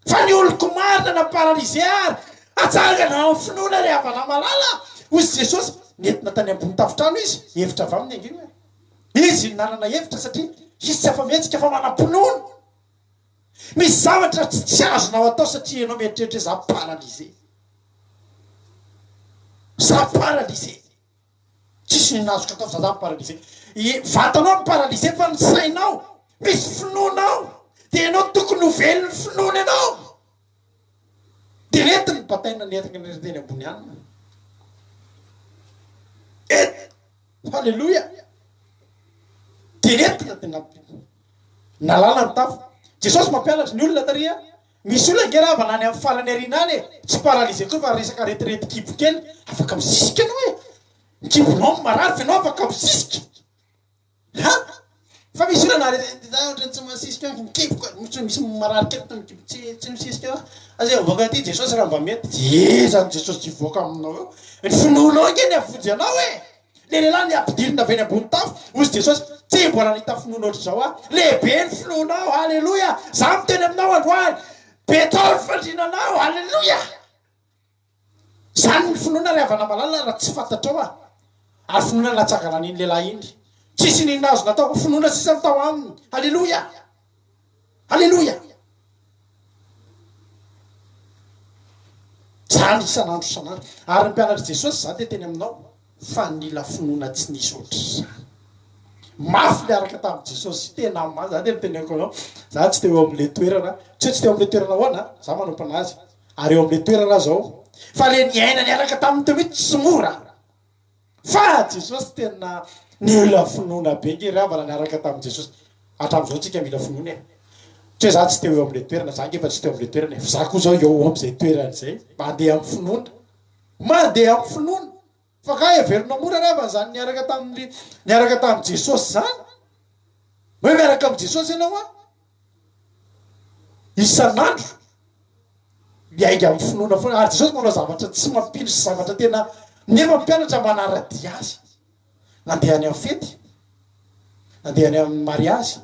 Speaker 2: Fa ny oloko marina na paralysé ary atsangana amin'ny finoana ry havana malala. Hoy Jesosy, nentina tany ambony tafontrano izy, hevitra avy aminy ange io e. Izy nanana hevitra satria izy tsy afa-mihetsika fa manam-pinoana. Misy zavatra tsy azonao atao satria ianao mieritreritra hoe za paralysé. Za paralysé. Tsisy ny azoko atao fa za paralysé. I vatanao no paralysé fa ny sainao misy finoana ao. Dia ianao tokony ho velon'ny finoana ianao. Dia nentiny ny bataina nentina teny ambony alina. Et Haleloia! Dia nentina dia nalana ny tafo. Jesosy mampianatra ny olona tary a! Misy olona ange rahavana any amin'ny farany aoriana any e! Tsy paralysé koa fa resaka aretirety kibo kely, afaka misisika ianao e! Ny kibonao no marary fa ianao afaka misisika. Ha! Fa misy olona na za ohatran'ny tsy masisika ny kiboko, misy marary kely ny kibo tsy tsy misisika eo. Aza mivoaka aty Jesosy raha mba mety. Iza ny Jesosy tsy hivoaka aminao eo? Ny finoanao ange ny hahavonjy anao e! Le lehilahy ny ampidirina avy eny ambony tafo, hozy Jesosy, tsy mbola nahita finoana ohatr'izao aho. Lehibe ny finoanao, haleloia! Za miteny aminao androany, be tao ny fandrinanao, haleloia! Zany ny finoana ry havana malala raha tsy fantatrao ah! Ary finoana natsangana an'iny lehilahy iny. Tsisy n'inona azo natao, finoana sisa no tao aminy. Haleloia! Haleloia! Zany isan'andro isan'andro. Ary ny mpianatr'i Jesosy, za te teny aminao, fa nila finoana tsy nisy ohatr'izany. Mafy niaraka tamin'i Jesosy, tena mafy, za tena teneniko anao, za tsy teo amin'le toerana, tsy hoe tsy teo amin'le toerana ahoana, za manompo anazy, ary eo amin'le toerana aho zao, fa le niaina niaraka taminy teo mihitsy tsy mora, fa Jesosy tena nila finoana be nge ry havana niaraka tamin'i Jesosy, hatramin'izao tsika mila finoana e, tsy hoe za tsy teo eo amin'le toerana, za nge efa tsy teo amin'le toerana e, fa za koa zao eo amin'izay toerana izay, mandeha amin'ny finoana, mandeha amin'ny finoana. Fa kay heverinao mora ry havana izany niaraka tamin'ny niaraka tamin'i Jesosy izany? Hoe miaraka amin'i Jesosy ianao an? Isan'andro miainga amin'ny finoana foana ary Jesosy manao zavatra tsy mampino sy zavatra tena nefa mpianatra manara-dia azy. Nandeha any amin'ny fety, nandeha any amin'ny mariazy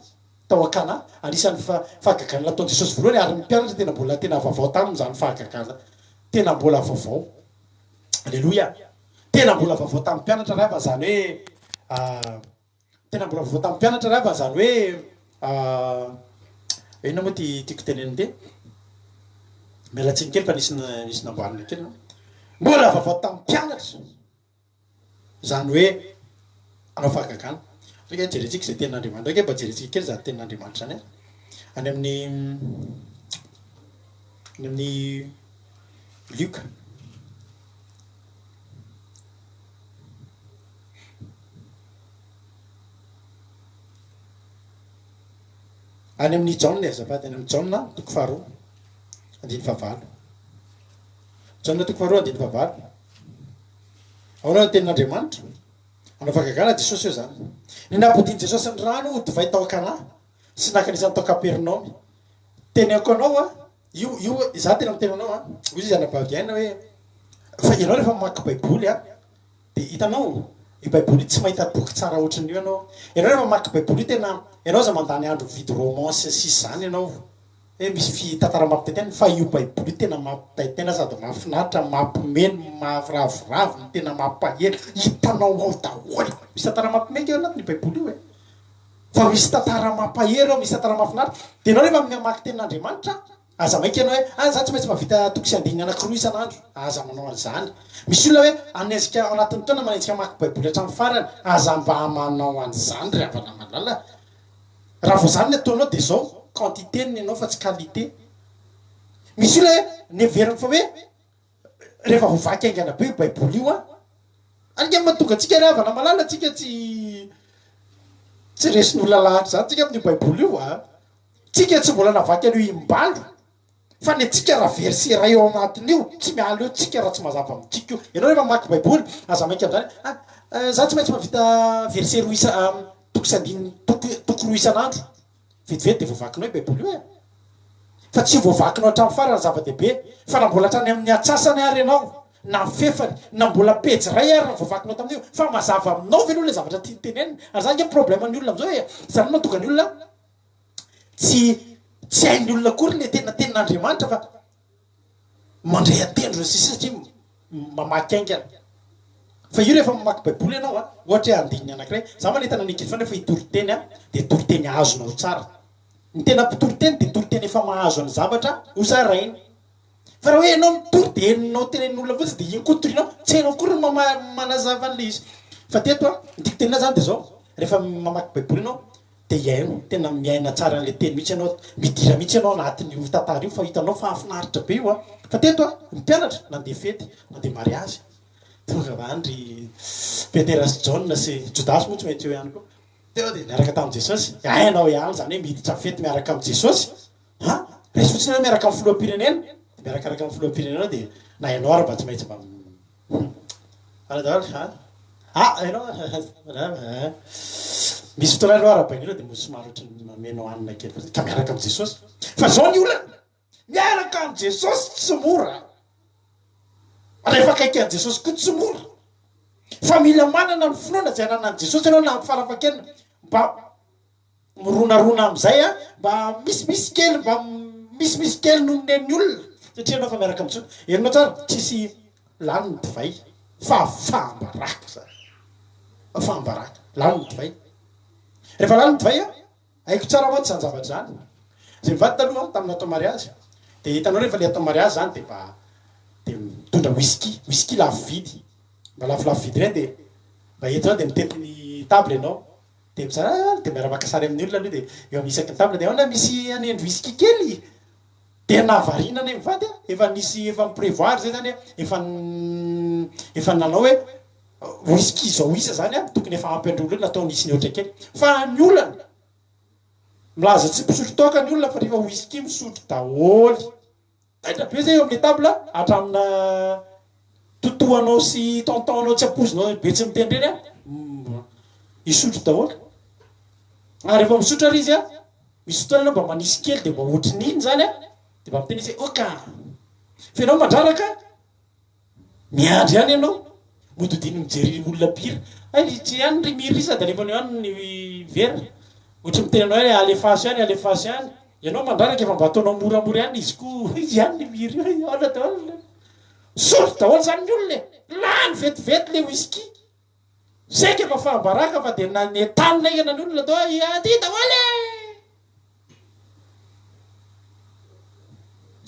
Speaker 2: tao a Kana, anisan'ny fahagagana nataon'i Jesosy voalohany ary ny mpianatra tena mbola tena vaovao taminy izany fahagagana izany. Tena mbola vaovao. Aleloia! Tena mbola vaovao tamin'ny mpianatra ry havana izany hoe tena mbola vaovao tamin'ny mpianatra ry havana izany hoe inona moa ity tiako tenenina ity? Miala tsiny kely fa nisy nisy namboarina kely. Mbola vaovao tamin'ny mpianatra izany hoe hanao fahagagana. Ndray ange jerentsika izay tenin'Andriamanitra. Ndray ange mba jerentsika kely izany tenin'Andriamanitra izany e. Any amin'ny any amin'ny Lioka. Any amin'ny Jaona e, azafady, any amin'ny Jaona toko faharoa, andininy fahavalo. Jaona toko faharoa, andininy fahavalo. Ahoana ny tenin'Andriamanitra? Hanao fahagagana Jesosy eo izany. Ny nampodian'i Jesosy ny rano ho divay tao Kana sy naka ny tao Kapernaomy. Teneniko anao a, Io, io, izaho tena miteny aminao an, hoy izy anabavy Aina hoe, fa ianao rehefa mamaky baiboly an, dia hitanao, io baiboly io tsy mahita boky tsara ohatran'io ianao, ianao rehefa mamaky baiboly io tena, ianao aza mandany andro mividy roman sy ny sisa izany ianao, hoe misy fi, tantara mampitaintaina, fa io baiboly io tena mampitaintaina sady mahafinaritra, mampiomehy, maharavoravo, no tena mampahery, hitanao ao daholo, misy tantara mampiomehy ange ao anatin'io baiboly io e. Fa misy tantara mampahery ao, misy tantara mahafinaritra. Dia ianao rehefa mamaky tenin'Andriamanitra, aza maika ianao hoe, ah za tsy maintsy mahavita toko sy andininy anankiroa isan'andro. Aza manao an'izany. Misy olona hoe hanenjika ao anatin'ny taona manenjika hamaky baiboly hatramin'ny farany. Aza mba manao an'izany ry havana malala. Raha vao izany ny ataonao dia izao, quantité ny anao fa tsy qualité. Misy olona hoe neveriny fa hoe Rehefa voavaky haingana be io baiboly io an! Any nge mahatonga antsika ry havana malala tsika tsy tsy resin'olona lahatra izany tsika amin'io baiboly io an! Tsika tsy mbola navaky an'io imbalo fa ny antsika raha verset iray ao anatin'io tsy miala eo tsika raha tsy mazava amintsika io. Ianao rehefa mamaky baiboly aza maika amin'izany ah za tsy maintsy mahavita verset roa isa toko sy andininy toko toko roa isan'andro. Vetivety dia voavakinao io Baiboly io e! Fa tsy voavakinao hatramin'ny farany ny zava-dehibe, fa raha mbola hatrany amin'ny antsasany ary ianao, na ny fefany, na mbola pejy iray ary no voavakinao tamin'io, fa mazava aminao ve aloha ilay zavatra tiany tenenina? Ary izany ange ny problème-n'ny olona amin'izao e! Izany no mahatonga ny olona tsy tsy hain'ny olona akory ilay tena tenin'Andriamanitra fa mandray an-tendrony sy sisa satria mamaky haingana. Fa io rehefa mamaky baiboly ianao a, ohatra hoe andininy anankiray, za manentana ny ankizy foana rehefa hitory teny a, dia toriteny azonao tsara. Ny tena mpitory teny dia toriteny efa mahazo ny zavatra hozarainy. Fa raha hoe ianao mitory dia henonao tenenin'olona fotsiny dia iny koa torianao, tsy hainao akory ny manazava an'ilay izy. Fa teto a, ny tiako tenenina zany dia zao, rehefa mamaky baiboly ianao Dia hihaino, tena miaina tsara an'ilay teny mihitsy ianao, midira mihitsy ianao anatin'io tantara io fa hitanao fa hahafinaritra be io an! Fa teto an, ny mpianatra nandeha fety, nandeha mariazy, tonga avy any ry Petera sy Jaona sy Jodasy moa tsy maintsy eo ihany koa, teo dia niaraka tamin'i Jesosy, hainao ihany izany hoe miditra fety miaraka amin'i Jesosy an! Raiso fotsiny hoe miaraka amin'ny filoham-pirenena, dia miarakaraka amin'ny filoham-pirenena dia na ianao ary mba tsy maintsy mba Ara daholo a! Ah ianao eh! Misy fotoana aloha arahabaina ela dia mbo somary ohatran'ny mameno hanina kely fotsiny ka miaraka amin'i Jesosy. Fa zao ny olana, miaraka amin'i Jesosy tsy mora. Rehefa akaiky an'i Jesosy koa tsy mora. Fa mila manana ny finoana izay ananan'i Jesosy ianao na farafahakeliny mba mironarona amin'izay a, mba misimisy kely, mba misimisy kely noho ny nen'ny olona, satria ianao efa miaraka amin'i Jesoa. Herinao tsara, tsisy lany ny divay, fahafaham-baraka izany, fahafaham-baraka, lany ny divay. Rehefa lany ny divay a, haiko tsara mantsy izany zavatra izany. Izay mivady taloha tamin'ny natao mariazy, dia hitanao rehefa ilay atao mariazy izany dia mba dia mitondra whisky, whisky lafo vidy, mba lafolafo vidy ireny dia mba entinao dia mitety ny table ianao. Dia mizara dia miara-maka sary amin'ny olona aloha dia eo amin'ny isaky ny table dia ahoana misy hanendry whisky kely? Dia nahavariana anay mivady a, efa nisy efa mi-prévoir zay zany a, efa efa nanao hoe whisky izao isa zany a, tokony efa ampy an'ireo olona natao nisy nihoatra kely. Fa ny olana, milaza tsy mpisotro toaka ny olona fa rehefa whisky misotro daholo. Taitra be zay eo amin'ny table hatramina totoanao sy tonton nao tsy ampoizinao be tsy miteny reny a, hisotro daholo. Ary rehefa misotro ary izy a, misy fotoana ianao mba manisy kely dia mba ohatrin'iny zany a, dia mba miteny izy hoe ok. Fa ianao mandraraka, miandry ihany ianao, mody hodino mijery olona mpihira, hay ry tsy ihany ry Miry sady alefany eo ihany ny vera, ohatry miteny anao ihany hoe alefaso ihany, alefaso ihany, ianao mandraraka efa mba ataonao moramora ihany izy koa ihany ny Miry io, ahoana daholo, misotro daholo zany ny olona e, lany vetivety le whisky. Saika efa fahambaraka fa dia nanentanina haingana ny olona tao hoe aty daholo e!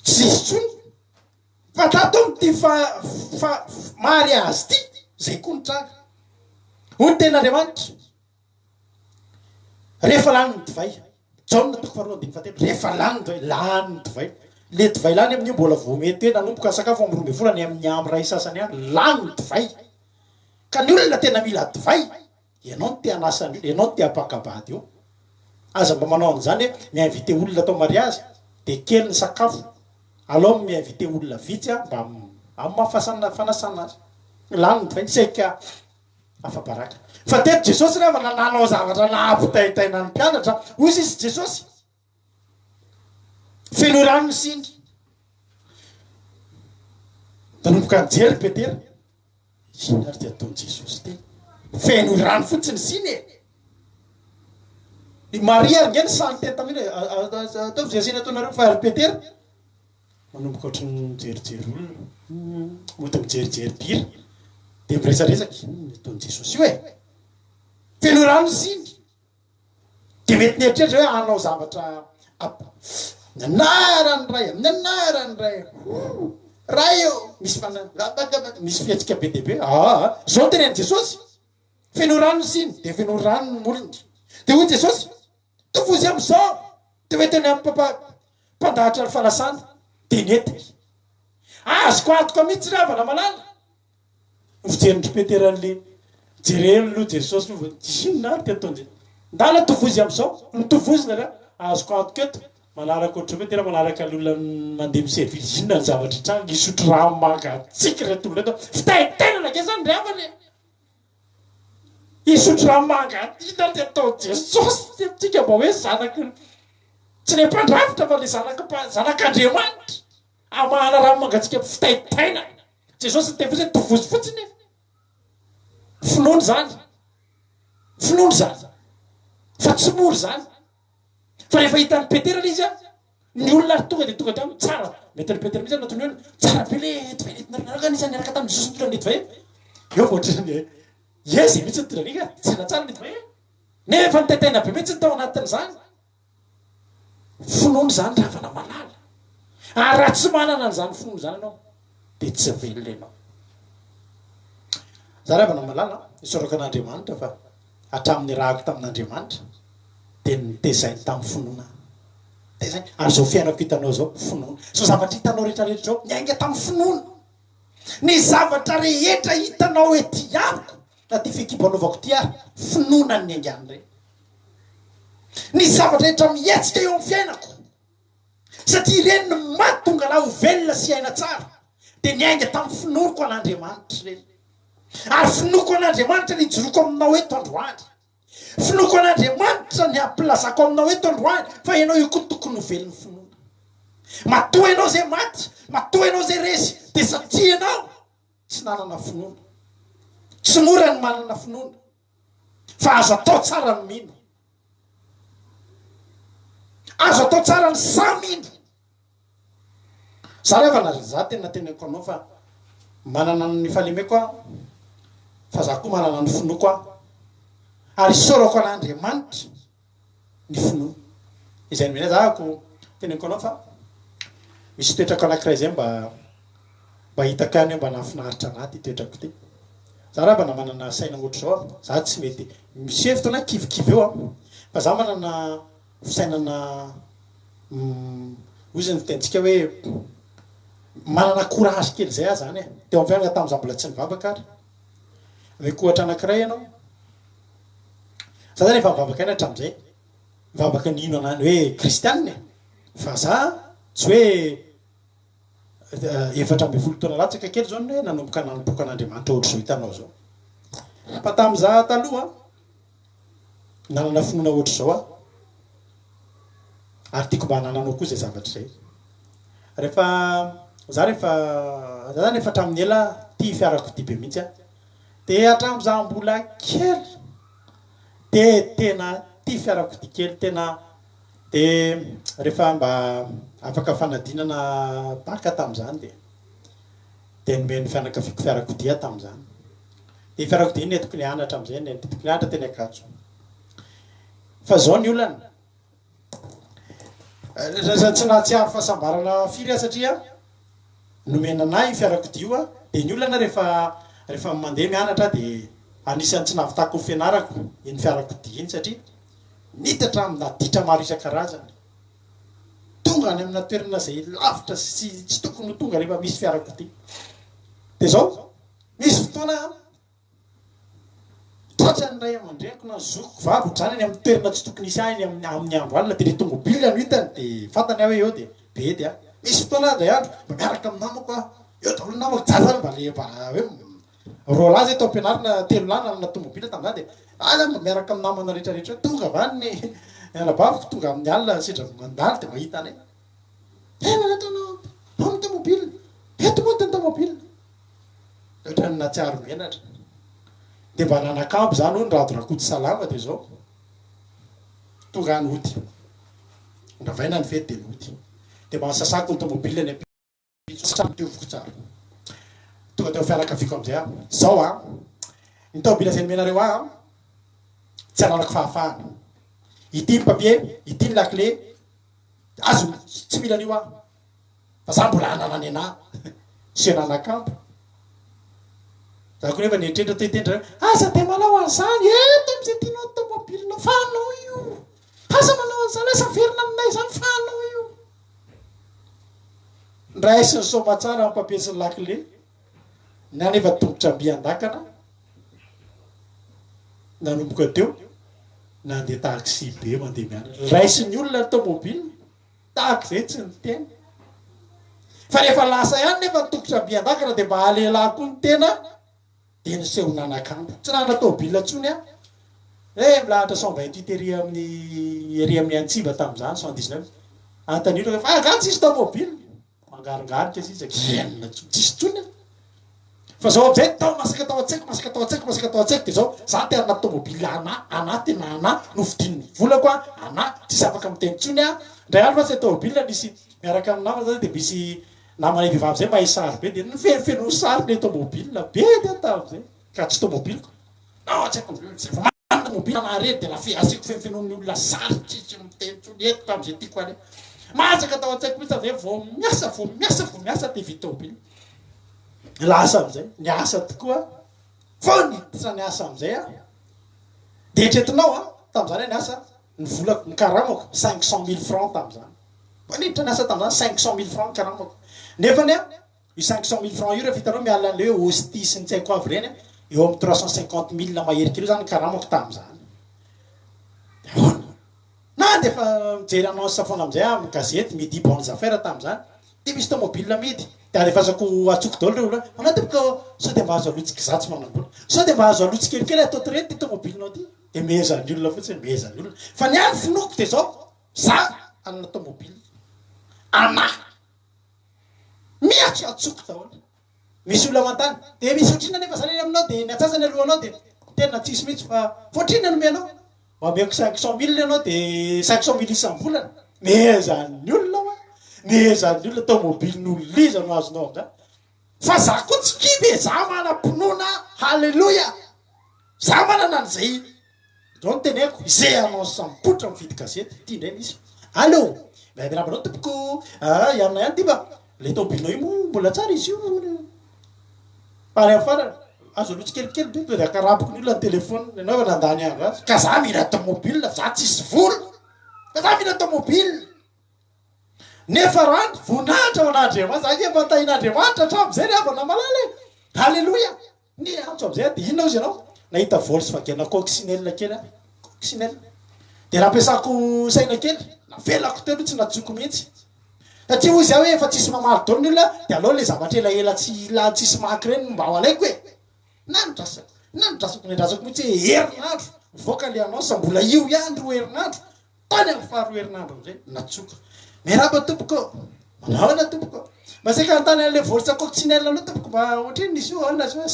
Speaker 2: Tsy hisy intsony fa tato amin'ity fa fa mariazy ity izay koa nitranga. Hoy ny tenin'Andriamanitra, rehefa lany ny divay, Jaona toko faharoa andininy fahatelo, rehefa lany ny divay, lany ny divay. Le divay lany amin'io mbola vao mety hoe nanomboka ny sakafo amin'ny 12 any amin'ny amin'ny iray sasany any, lany ny divay. Ka ny olona tena mila divay, ianao no te hanasa ny olona, ianao no te hampaka-bady eo. Aza mba manao an'izany hoe mi-inviter olona atao mariazy dia kely ny sakafo, alao mi-inviter olona vitsy mba amin'ny maha fasana fanasana azy. Lany ny divay, saika afa-baraka. Fa teto Jesosy re havana nanao zavatra nahampitaintaina ny mpianatra, hoy izy Jesosy, Feno rano ny siny. Nanomboka nijery Petera. Inona ary ty ataon'i Jesosy ty? Feno rano fotsiny ny siny e. I Maria ary nge ny sahy niteny taminy hoe ataovy izay asaina ataonareo fa ry Petera manomboka ohatran'ny mijerijery olona, mody mijerijery bira, dia miresadresaka, inona ny ataon'i Jesosy io e? Feno rano ny siny. Dia mety nieritreritra hoe hanao zavatra amin'ny anaran'ny Ray, amin'ny anaran'ny Ray, hoo, Ray ô, misy fana, misy fihetsika be dia be. Aa, izao no tenenin'i Jesosy, feno rano ny siny, dia feno rano ny molony. Dia hoy Jesosy, tovozy amin'izao, dia ho entiny amin'ny mpampa, mpandahatra ny fanasana, dia nentiny. Azoko antoka mihitsy ry havana malala, Ny fijerin-dry Petera an'le jereny aloha Jesosy aloha vao inona ary ty ataon'i Ndana tovozy amin'izao, notovozina ra, azoko antoka eto, manaraka ohatry Petera manaraka ny olona mandeha mi-servir, inona ny zavatra hitranga, hisotro rano mangatsiaka ireto olona ireto, fitaintainana ange zany ry havana e! Hisotro rano mangatsiaka, inona ary ty ataon'i Jesosy ty amintsika mba hoe zanaky ny, tsy le mpandrafitra fa le zanaky zanak'Andriamanitra. Hamahana rano mangatsiaka fitaitaina. Jesosy niteny fotsiny hoe tovozy fotsiny e. Finoana izany. Finoana izany. Fa tsy mora izany. Fa rehefa hitan'i Petera ilay izy, ny olona ary tonga dia tonga teo aminy, tsara. Mety an'i Petera mihitsy ary nataony hoe tsara be ilay divay nentinareo niaraka, anisan'ny niaraka tamin'i Jesosy nitondra ny divay. Eo vao ohatran'ny hoe, ie izay mihitsy nitondra an'iny ka, tena tsara ilay divay e. Nefa nitaitaina be mihitsy tao anatin'izany. Finoana izany ry havana malala. Ary raha tsy manana an'izany finoana izany ianao, dia tsy velona ianao. Za ry havana malala, isaorako an'Andriamanitra fa hatramin'ny niarahako tamin'Andriamanitra, dia nitezainy tamin'ny finoana aho. Nitezainy. Ary izao fiainako hitanao izao, finoana. Izao zavatra hitanao rehetrarehetra izao, niainga tamin'ny finoana. Ny zavatra rehetra hitanao ety amiko, na ity fehikibo anaovako ity ary, finoana no niaingan'ireny. Ny zavatra rehetra mihetsika eo amin'ny fiainako, satria ireny no mahatonga anah ho velona sy hiaina tsara, dia niainga tamin'ny finoako an'Andriamanitra ireny. Ary finoako an'Andriamanitra ny hijoroako aminao eto androany. Finoako an'Andriamanitra ny hampilazako aminao eto androany fa ianao io koa tokony ho velon'ny finoana. Matoa ianao izay maty, matoa ianao izay resy, dia satria ianao tsy nanana finoana. Tsy mora ny manana finoana. Fa azo atao tsara ny mino. Azo atao tsara ny sahy mino. Za ry havana, za tena teneniko anao fa manana ny fahalemeko aho, fa za koa manana ny finoako aho. Ary isaorako an'Andriamanitra ny finoana. Izay nomeny ahy, za ko teneniko anao fa misy toetrako anankiray izay mba mba hitako ihany hoe mba nahafinaritra anah ity toetrako ity. Za raha mba manana saina ohatr'izao a, za tsy mety miseho fotoana kivikivy eo a, fa za manana fisainana hozy ny fitenintsika hoe manana courage kely zay aho zany e, teo amin'ny fiainana tamin'izaho mbola tsy nivavaka ary. Omeko ohatra anankiray ianao, za zany efa nivavaka ihany hatramin'izay, nivavaka nino an'any hoe kristianina e, fa za tsy hoe 14 taona latsaka kely izao ny hoe nanomboka nanompoka an'Andriamanitra ohatr'izao hitanao izao. Fa tamin'izaho taloha, nanana finoana ohatr'izao aho. Ary tiako mba hanananao koa izay zavatra izay. Rehefa, za rehefa, za zany efa hatramin'ny ela tia fiarakodia be mihitsy aho. Dia hatramin'izaho mbola kely, dia tena tia fiarakodia kely, tena Dia rehefa mba afaka fanadinana bac tamin'izany dia dia nomen'ny fianakaviako fiarakodia aho tamin'izany. Dia iny fiarakodia iny nentiko nianatra amin'izay, nentiko nianatra teny Ankatso. Fa izao ny olana, tsy nahatsiaro fahasambarana firy aho satria nomena anah io fiarakodia io dia ny olana rehefa rehefa mandeha mianatra aho dia anisan'ny tsy nahavitako ny fianarako iny fiarakodia iny satria Nitatra amina ditra maro isan-karazany. Tonga any amina toerana izay lavitra sy tsy tokony ho tonga rehefa misy fiarakodia. Dia izao, nisy fotoana aho tratran'ny ray aman-dreniko na ny zokiko vavy ohatr'izany any amin'ny toerana tsy tokony hisy ahy any amin'ny amin'ny andro alina dia ilay tomobile no hitany dia fantany aho hoe eo dia bedy aho. Nisy fotoana aho indray andro mba miaraka amin'ny namako aho, eo daholo ny namako, za zany mba le mba hoe Roalahy zay tao am-pianarana, telo lahy nanana tomobila tamin'izany dia za zany mba miaraka amin'ny namana rehetra rehetra eo, tonga avy any ny anabaviko, tonga amin'ny alina sendra mandalo dia mahita anay. Tena reto anao ao ny tomobila, eto moa ny tomobila. Ohatran'ny nahatsiaro menatra. Dia mba nanakambo izany hoy ny Rado Rakotosalama dia izao, tonga any hody. Ndravaina ny fety dia nody. Dia mba nisasako ny tomobila ny Samy dioviko tsara. Tonga teo fianakaviako amin'izay aho. Zao an, ny taobila izay nomenareo ahy an, tsy ananako fahafahana. Ity ny papier, ity ny lakile, azo tsy mila an'io aho. Fa za mbola hanana ny anah. Seho nanakambo. Za koa nefa nieritreritra teo hiteny zareo, aza dia manao an'izany, eto amin'izay tianao ny tomobilinao, fa anao io. Aza manao an'izany, aza averina aminay izany fa anao io. Ndraisin'ny soamatsara ny papier sy ny lakile, ny ahy nefa tongotra mby an-dakana, nanomboka teo nandeha taxi be mandeha mianatra, raisin'ny olona ny tomobile, tahaka izay tsy niteny. Fa rehefa lasa ihany nefa ny tongotra mby an-dakana dia mba alehilahy koa ny tena, dia niseho nanakambo. Tsy nanana tômôbila intsony aho. Eh, milahatra 128 ery amin'ny ery amin'ny Antsiva tamin'izany, 119. Antanio ireo fa angaha tsisy tômôbila? Mangarongarika sisa, genina intsony, tsisy intsony aho. Fa zao amin'izay tao masaka tao an-tsaiko, masaka tao an-tsaiko, masaka tao an-tsaiko dia zao, za te hanana tômôbila anà, anà tena anà, novidian'ny volako aho, anà, tsisy afaka miteny intsony aho. Indray andro mantsy ilay tômôbila nisy miaraka amin'ny namana zany dia misy Namanay vehivavy zay mahay sary be dia nofenofenoiny sary le tomobile be dia tamin'izay ka tsy tomobiliko non tsy haiko zay vao manana tomobile anah rery dia lafe asiako fenofenoin'ny olona sary tsisy miteny intsony eto tamin'izay tiako aleha masaka tao an-tsaiko mihitsy tamin'izay vao miasa vao miasa vao miasa te hividy tomobile lasa amin'izay niasa tokoa vao niditra niasa amin'izay aho dia eritreretinao an tamin'izany aho niasa ny volako ny karamako 500 mille francs tamin'izany Vao niditra niasa tamin'izany, 500 mille francs ny karamako. Nefany an, io 500 mille francs io rehefa hitanao miala an'ilay hoe hostie sy ny tsy haiko avy ireny an, eo amin'ny 350 mille mahery kely eo izany ny karamako tamin'izany. Dia ahoana? Na dia efa mijery annonce foana amin'izay aho amin'ny gazety, Midi Bonnes Affaires tamin'izany, dia misy tomobile amidy. Dia alefasako antsoiko daholo ireo olona, manao tompoko sao dia mba azo aloa tsy, za tsy manam-bola, sao dia mba azo aloa tsikelikely atao tireny ity tomobilinao ity. Dia mehezan'ny olona fotsiny, mehezan'ny olona. Fa ny ahy ny finoako dia izao, Za hanana tomobile anah miantso antsoko daholo. Misy olona manontany de misy otrina nefa zany any aminao de ny antsasany alohanao de tena tsisy mihitsy fa otrina no omenao? Mba omeko 500 mille ianao de 500 mille isam-bolana. Mehezan'ny olona hoa, mehezan'ny olona tomobilin'olona iza no azonao amin'izany? Fa za koa tsy kivy e, za manam-pinoana, haleloia, za manana an'izay Zao no teneniko, ze annonce mipoitra mividy gazety, ity indray misy. Allo! Miarahaba anao tompoko, ah i anona ihany ity fa le tomobilinao io moa mbola tsara izy io hono. Fa any amin'ny farany, Azo aloha tsikelikely be tonga de akaraboko ny olona ny téléphone, ianao efa nandany andro azy, ka za mila tomobile, za tsisy vola, ka za mila tomobile. Nefa raha ny voninahitra ho an'Andriamanitra, za ange efa tahin'Andriamanitra hatramin'izay ry havana malala e! Aleloia! Niantso amin'izay aho dia inona hozy ianao? Nahita Volkswagen coccinelle kely aho, coccinelle. Dia nampiasako saina kely, navelako teo aloha tsy nantsoiko mihitsy. Satria hozy aho hoe efa tsisy mamaly daholo ny olona dia aleo ilay zavatra elaela tsy ila tsisy maka ireny no mba ho alaiko e! Nandrasako, nandrasako, nendrasako mihitsy hoe herinandro, mivoaka ilay annonce mbola io ihany roa herinandro, Tany amin'ny faharoa herinandro amin'izay, natsoka. Miarahaba tompoko ô! Manao ahoana tompoko ô? Mba saika hanontany an'ilay Voltsa coccinelle anao tompoko, mba ohatrinona izy io, ahoana izy io?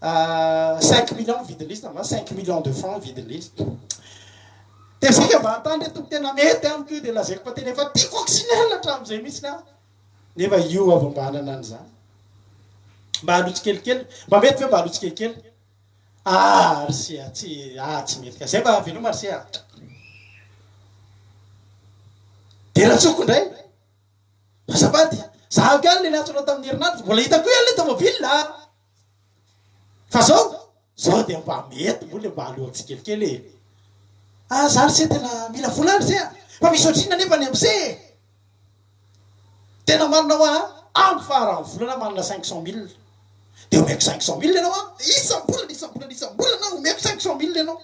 Speaker 2: 5 millions ny vidin'ilay izy tamin'izany, 5 millions de francs ny vidin'ilay izy. Dia saika mba hanontany re tompoko, tena mety amiko io, dia lazaiko fa tena efa tia coccinelle hatramin'izay mihitsy aho. Nefa io aho vao mba hanana an'izany. Mba aloha tsikelikely, mba mety ve mba aloha tsikelikely? Ah ry se a, tsy ah tsy mety ka. Zay mba veloma ry se a. Dia ratsoko indray. Azafady, zahako ihany le niantso anao tamin'ny herinandro, mbola hitako ihany le tomobile a. Fa zao, zao dia mba mety moa le mba aloha tsikelikely e. Ah za ry se tena mila vola ry se a. Fa misy ohatrinona anefa ny amin'ny se e. Tena marina hoa a, amin'ny faran'ny volana manana 500 mille. Dia omeko 500 mille ianao an, isam-bolana, isam-bolana, isam-bolana omeko 500 mille ianao.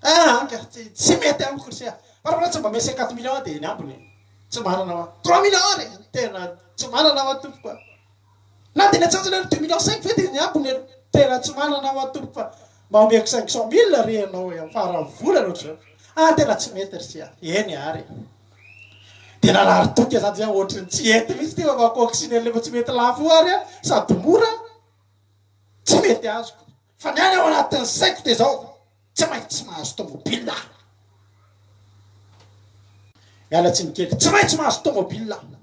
Speaker 2: Ah, ka tsy mety amiko ry se a. Fa raha tsy mba misy 4 millions dia ny ambiny. Tsy manana hoa. 3 millions ary, tena tsy manana hoa tompoko a. Na dia ny antsasany ary 2 millions 5 ve dia ny ambiny e. Tena tsy manana hoa tompoko fa mba omeko 500 mille re ianao e, amin'ny faran'ny volana ohatr'izao. Ah, tena tsy mety ry se a. Eny ary. Dia narary toky zany zay ohatry ny tsy hety mihitsy ity fa mba coccinelle efa tsy mety lafo io ary a, sady mora, tsy mety azoko. Fa ny ahy ao anatin'ny saiko dia izao, tsy maintsy mahazo tomobile aho. Miala tsiny kely, tsy maintsy mahazo tomobile aho.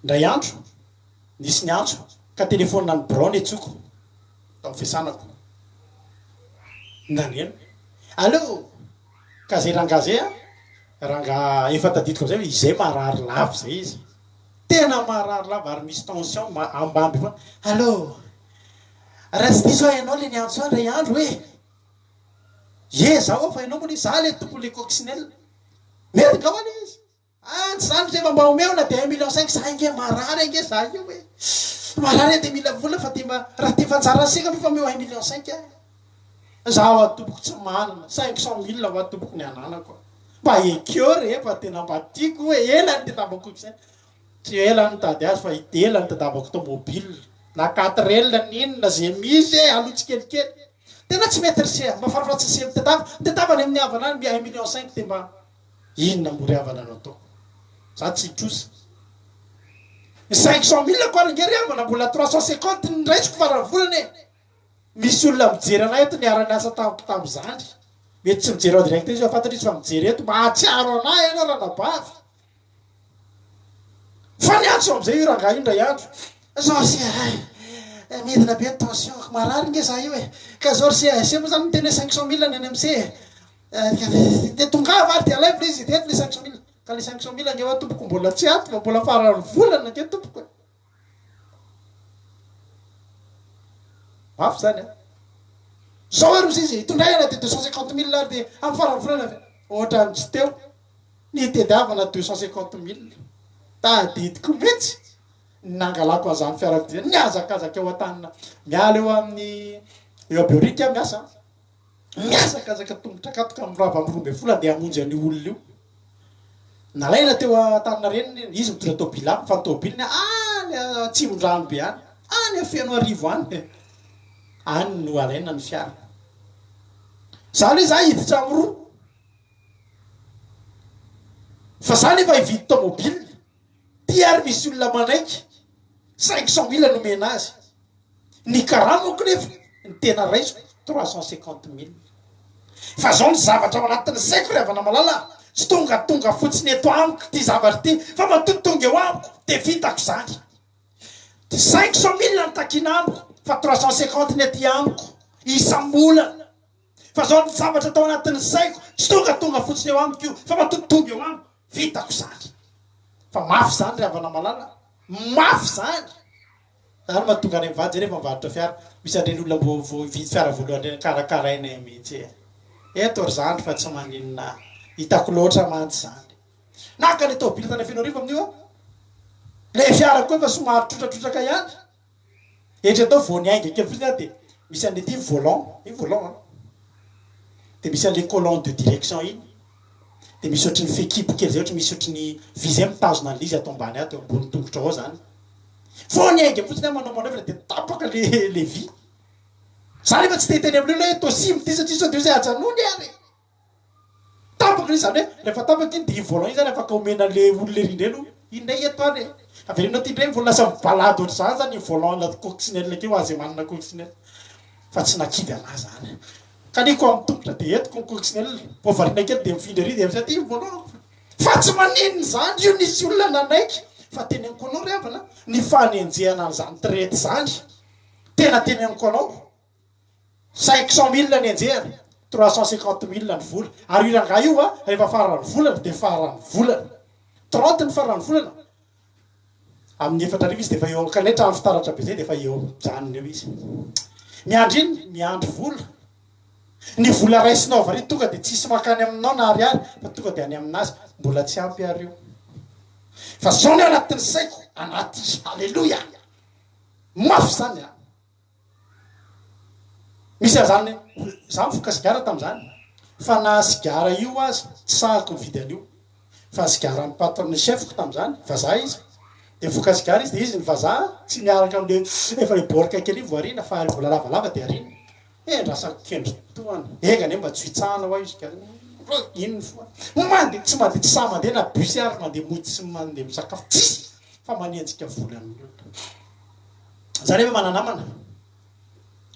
Speaker 2: Indray andro, nisy niantso ka telefaonina ny birao niantsoko tamin'ny fiasanako. Naneno. Allô! Ka zay rangaha zay a, rangaha efa tadidiko amizay hoe izay marary lava zay izy, tena marary lava ary misy tension ambany be foana, allô, raha tsy diso aho ianao le niantso ahy indray andro e, ie zaho fa ianao moa le, za le tompon'le coccinelle, mety angamba le izy. Ah tsy zany ve mba omeo na dia 1 million 5 za ange marary ange za io e! Marary aho dia mila vola fa dia mba raha dia efa anjaran'i seka aloha fa omeo 1 million 5 aho e! Za hoa tompoko tsy manana, 500 mille hoa tompoko ny ananako a! Mba ekeo re fa tena mba tiako e! Ela nitadiavako izay, tsy ela aho nitady azy fa ela nitadiavako tomobile na 4 L n'inona ze misy e! Aloha tsikelikely. Tena tsy mety ry se a! Mba farafaratsiny se mitadiava, mitadiava any amin'ny havana any 1 million 5 dia mba. Inona moa ry havana no ataoko? Za tsy hitrosa. Ny 500 mille ko ary nge ry havana mbola 350 ny raisiko faran'ny volana e! Misy olona mijery anay eto niara-niasa tamiko tamin'izany. Mety tsy mijery en direct izy fa fantatra izy fa mijery eto. Mahatsiaro anah ianao ranabavy. Fa niantso amin'izay io rangahy io indray andro. Zao ry se eh, midina be ny tension-ko, marary nge za io e. Ka zao ry se eh, se moa zany miteny hoe 500 mille ny any amin'ny se e. Dia tongava ary dia alaivo ilay izy dia eto ilay 500 mille. Ka ilay 500 mille ange hoa tompoko mbola tsy ato fa mbola faran'ny volana ange tompoko e. Mafy izany an. Zao ary hozy izy, itondray ana dia 250 mille ary dia amin'ny faran'ny volana avy. Ohatran'ny tsy teo nitediavana 250 mille. Tadidiko mihitsy ny nangalako an'izany fiarakodia nihazakazaka eo an-tanina miala eo amin'ny eo Behoririka aho miasa. Mihazakazaka tongotra katoka mirava amin'ny 12 handeha hamonjy an'io olona io. Nalaina teo Antaninarenina iny, izy mitondra tôbily aminy fa ny tôbiliny any Atsimondrano be any, any Fenoarivo any, any no alaina ny fiara. Izany hoe za hiditra amin'ny roa. Fa za nefa hividy tômôbila. Ty ary misy olona manaiky, 500 mille nomena azy. Ny karamako nefa ny tena raisiko 350 mille. Fa zao ny zavatra ao anatin'ny saiko ry havana malala a, tsy tongatonga fotsiny eto amiko ity zavatra ity fa matoa tonga eo amiko dia vitako izany. 500 mille no takiana amiko fa 350 ny aty amiko isam-bolana. Fa zao ny zavatra tao anatin'ny saiko, tsy tongatonga fotsiny eo amiko io fa matoa tonga eo amiko vitako izany. Fa mafy izany ry havana malala, mafy izany! Zany mahatonga anay mivady zay rehefa mivarotra fiara, misy an'ireny olona mbo vao hividy fiara voalohany ireny karakarainay mihitsy e! Eto ry zandry fa tsy maninona ahy, hitako loatra mantsy izany. Naka ilay tôbila tany Fenoarivo amin'io aho, ilay fiara koa efa somary trotratrotraka ihany, eritrereto vao niainga kely fotsiny aho dia misy an'ilay ity volant, io volant an, dia misy an'ilay colonne de direction iny, dia misy ohatry ny fehikibo kely izay, ohatry misy ohatry ny vy izay mitazona an'ilay izy ato ambany ato, eo ambony tongotrao ao izany. Vao niainga fotsiny aho manao manœuvre dia tapaka le le vy. Za nefa tsy te hiteny amin'ilay olona hoe toa simba ity satria sao dia hoe ajanony ary e. Tapaka ilay izy, izany hoe rehefa tapaka iny dia iny volant iny zany afaka omena an'ilay olona ery indray aloha, iny indray eto ary e. Avereno aty indray ny volant, lasa mibalady ohatr'izany zany iny volant la coccinelle kely ho azy manana coccinelle. Fa tsy nakivy anah zany. Kaniko amin'ny tongotra dia entiko ny coccinelle, vao variana kely dia mifindra ery dia avy aty ny volant. Fa tsy maninona izany io nisy olona nanaiky fa teneniko anao ry havana ny fanenjehana an'izany traite izany tena teneniko anao 500 mille ny enjehana 350 mille ny vola ary io rangahy io a rehefa faran'ny volana dia faran'ny volana 30 ny faran'ny volana amin'ny 4000 izy dia efa eo ka ilay trano fitaratra be zay dia efa eo mijanona eo izy miandry iny miandry vola Ny vola raisinao avy ary tonga dia tsisy makany aminao na ariary fa tonga dia any aminazy, mbola tsy ampy ary io. Fa zao ny anatin'ny saiko, anaty aleloia! Mafy zany an! Misy an'izany, za mifoka sigara tamin'izany, fa na sigara io aza tsy sahako nividy an'io, fa ny sigaran'ny patron ny chef-ko tamin'izany, vazaha izy, dia mifoka sigara izy dia izy ny vazaha tsy miaraka amin'le efa le borka kely iny vao ariana fa mbola lavalava dia ariana. Endrasako kendry tohana. Enga anie mba tsy ho hitsahana hoa io sigara io. Iny ny fo. Mandeha tsy mandeha tsy sahy mandeha na bus ary mandeha mody sy mandeha misakafo tsisy fa manenjika vola amin'ny olona. Za nefa mana-namana.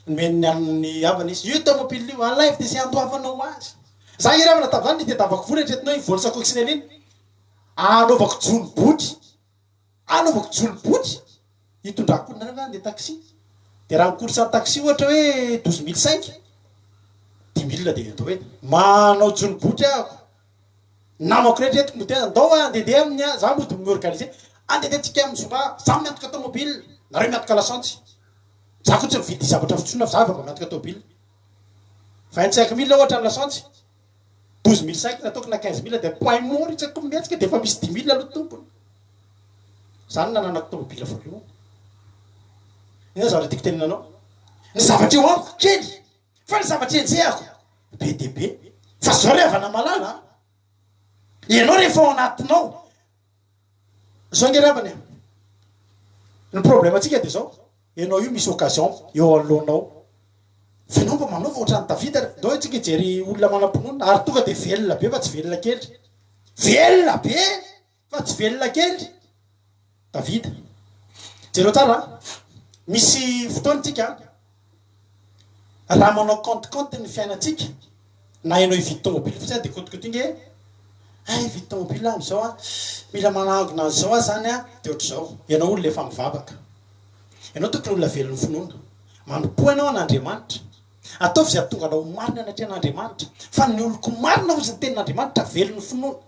Speaker 2: Nomeny ny an'ny havana izy. Io tomobile io alaivo dia izay andoavanao azy. Za nge ry havana tamin'izany nitadiavako vola eritreretinao iny vol coccinelle iny. Anaovako jono botry. Anaovako jolobotry hitondrako olona nareo handeha taxi de raha ny course ny taxi ohatra hoe douze mille cinq dix mille de atao hoe manao jolobotry ahako namako rehetra entiko mody andao handehandeha aminy aho za mody mi-organiser andehandeha tsika amin'ny zoma za miantoka tomobile nareo miantoka lasantsy za koa tsy mividy zavatra fisotroana fa za efa mba miantoka tomobile 25 mille ohatra ny lasantsy 12 500 nataoko na 15 000 dia point mort isaky ny mihetsika dia efa misy 10 000 aloha tompony. Zany nananako tomobile voalohany. Inona zavatra tiako tenenina anao? Ny zavatra eo amiko kely fa ny zavatra enjehako be dia be. Fa zao ry havana malala a, ianao rehefa ao anatinao, zao nge ry havana e, ny problème antsika dia zao, Ianao io misy occasion eo anoloanao fa ianao mba manaova ohatran'i Davida ry, ndao tsika hijery olona manam-pinoana ary tonga dia velona be fa tsy velona kely, velona be fa tsy velona kely Davida. Jereo tsara an, misy fotoana tsika raha manao compte compte ny fiainantsika na ianao hividy tomobile fotsiny dia compte compte nge hay hividy tomobile aho amin'izao an, mila manangona an'izao aho zany an, dia ohatr'izao, ianao olona efa mivavaka, ianao tokony olona velon'ny finoana, manompoa ianao an'Andriamanitra, ataovy izay hahatonga anao ho marina anatrehan'Andriamanitra, fa ny oloko marina hozy ny tenin'Andriamanitra velon'ny finoana,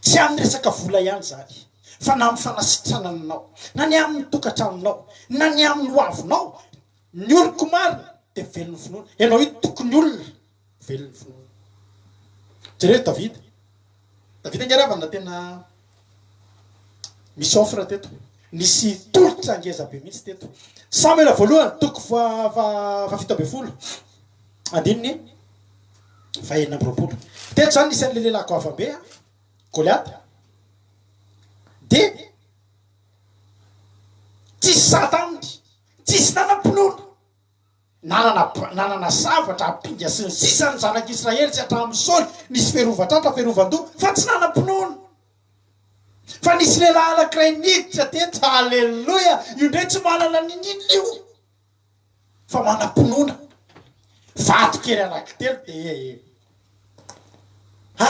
Speaker 2: tsy amin'ny resaka vola ihany izany, fa na amin'ny fanasitrananao, na ny amin'ny tokantranonao, na ny amin'ny hoavinao, Ny oloko marina dia velon'ny finoana. Ianao io tokony olona velon'ny finoana. Jereo Davida. Davida ange ravana tena misy offre teto. Nisy tolotra ngeza be mihitsy teto. Samoela voalohany toko faha 17 andininy faha-26. Teto zany nisy an'ilay lehilahy goavam-be Goliata. Dia tsisy sahy taminy. Tsisy nanam-pinoana, nanana nanana zavatra, ampinga sy ny sisa ny zanak'Israely tsy hatramin'i Saoly, nisy fiarovan-tratra, fiarovan-doha, fa tsy nanam-pinoana. Fa nisy lehilahy anankiray niditra teto, haleloia, io indray tsy manana niniana io, fa manam-pinoana. Vato kely anankitelo dia ha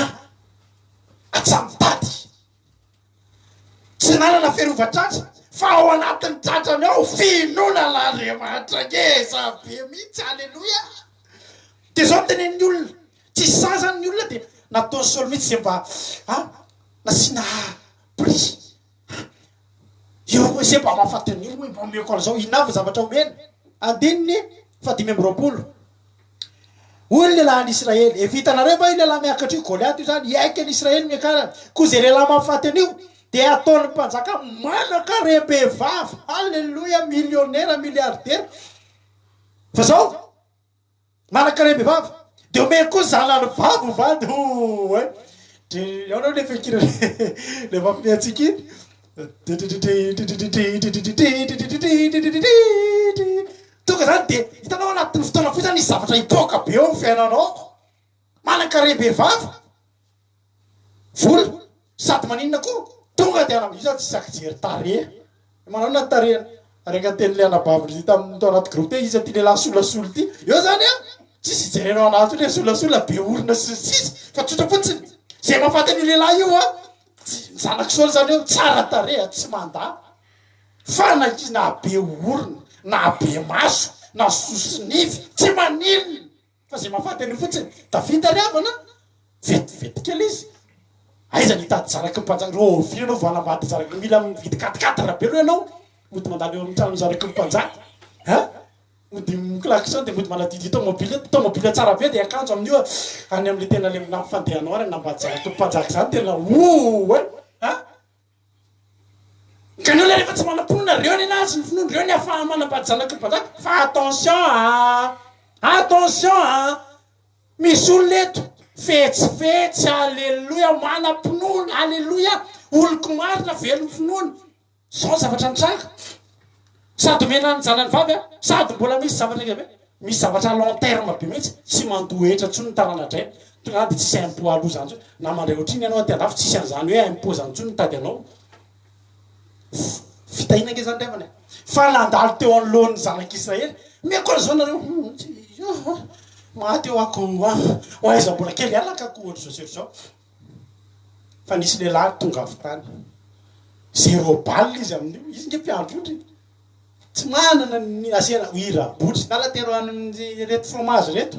Speaker 2: atsamitady. Tsy nanana fiarovan-tratra fa ao anatin'ny tratrany ao finoana an'Andriamanitra ngeza be mihitsy aleloia. Dia zao no tenenin'ny olona, tsy sahy zany ny olona dia nataon'i Saoly mihitsy izay mba a nasiana. Prix. Eo koa se mba mahafaty an'io hoe mba omeko an'izao. Inona avy ny zavatra omena? Andininy fahadimy amby roapolo. Hoy ny lehilahin'i Israely, Efa hitanareo va io lehilahy miakatra io? Goliata io izany, hiaiky an'i Israely niakarany. Koa izay lehilahy mahafaty an'io dia hataon'ny mpanjaka manan-karem-behivavy. Haleloia! Milionera, miliaridera. Fa izao, manan-karem-behivavy. Dia omeny koa ny zanany vavy ho vady. Oay! Dri, ao nareo le feon-kira le mampimehy antsika iny. Tonga zany dia hitanao anatin'ny fotoana fohy zany misy zavatra hipoaka be eo amin'ny fiainanao. Manan-karem-behivavy, vola, sady maninona koa? Tonga dia hanao, io zany tsy saky tarehy. Manao ny tarehiny? Araka ny tenin'ilay anabavy ry tamin'ny tao anaty groupe teo, iza ity lehilahy solasola ity? Eo zany an, tsisy ijerenao anazy io le solasola, be orona sy ny sisa, fa tsotra fotsiny. Izay mahafaty an'io lehilahy io an, tsy, ny zanak'i Saoly zany eo, tsara tarehy, tsy mandà. Fa na izy na be orona, na be maso, na soso-nify, tsy maninona. Fa izay mahafaty an'io fotsiny. Davida ry havana, vetivety kely izy. Aiza ny hitady zanaky ny mpanjaka? Rahoviana ianao vao hanambady zanaky ny, mila mividy quatre quatre be aloha ianao, mody mandalo eo amin'ny tranon'ny zanaky ny mpanjaka. Hein? Mody mi-klaxon dia mody manadidio tomobile, tomobile tsara be dia akanjo amin'io any amin'ilay tena ilay nampifandehanao ary hanambady zanaky ny mpanjaka izany tena ouh eh! Hein? Ka ny olona rehefa tsy manam-pinoana, reo nenazy ny finoany, reo ny afaha manambady zanaky ny mpanjaka, fa attention a! Attention a! Misy olona eto, fetsifetsy, aleloia, manam-pinoana, aleloia, oloko marina, velon'ny finoana. Zao ny zavatra nitranga. Sady omena ny zanany vavy a, sady mbola misy zavatra ngeza be, misy zavatra long terme be mihitsy, tsy mandoa hetra intsony ny tarana-drainy, tonga dia tsisy impot aloha zany intsony, na mandray ohatr'inona ianao aty andafy tsisy an'izany hoe impot zany intsony mitady anao. Fitahiana ange zany ry havana e! Fa nandalo teo anoloan'ny zanak'Israely, omeko an'izao nareo, hum, tsy, maty eo ako, ho aiza mbola kely ihany lakako ohatr'izao sy ohatr'izao. Fa nisy lehilahy tonga avy tany. Zéro balle izy amin'io. Izy nge mpiandry ondry. Tsy manana ny asiana hira botry. Lala tero any amin'ireto fromage ireto.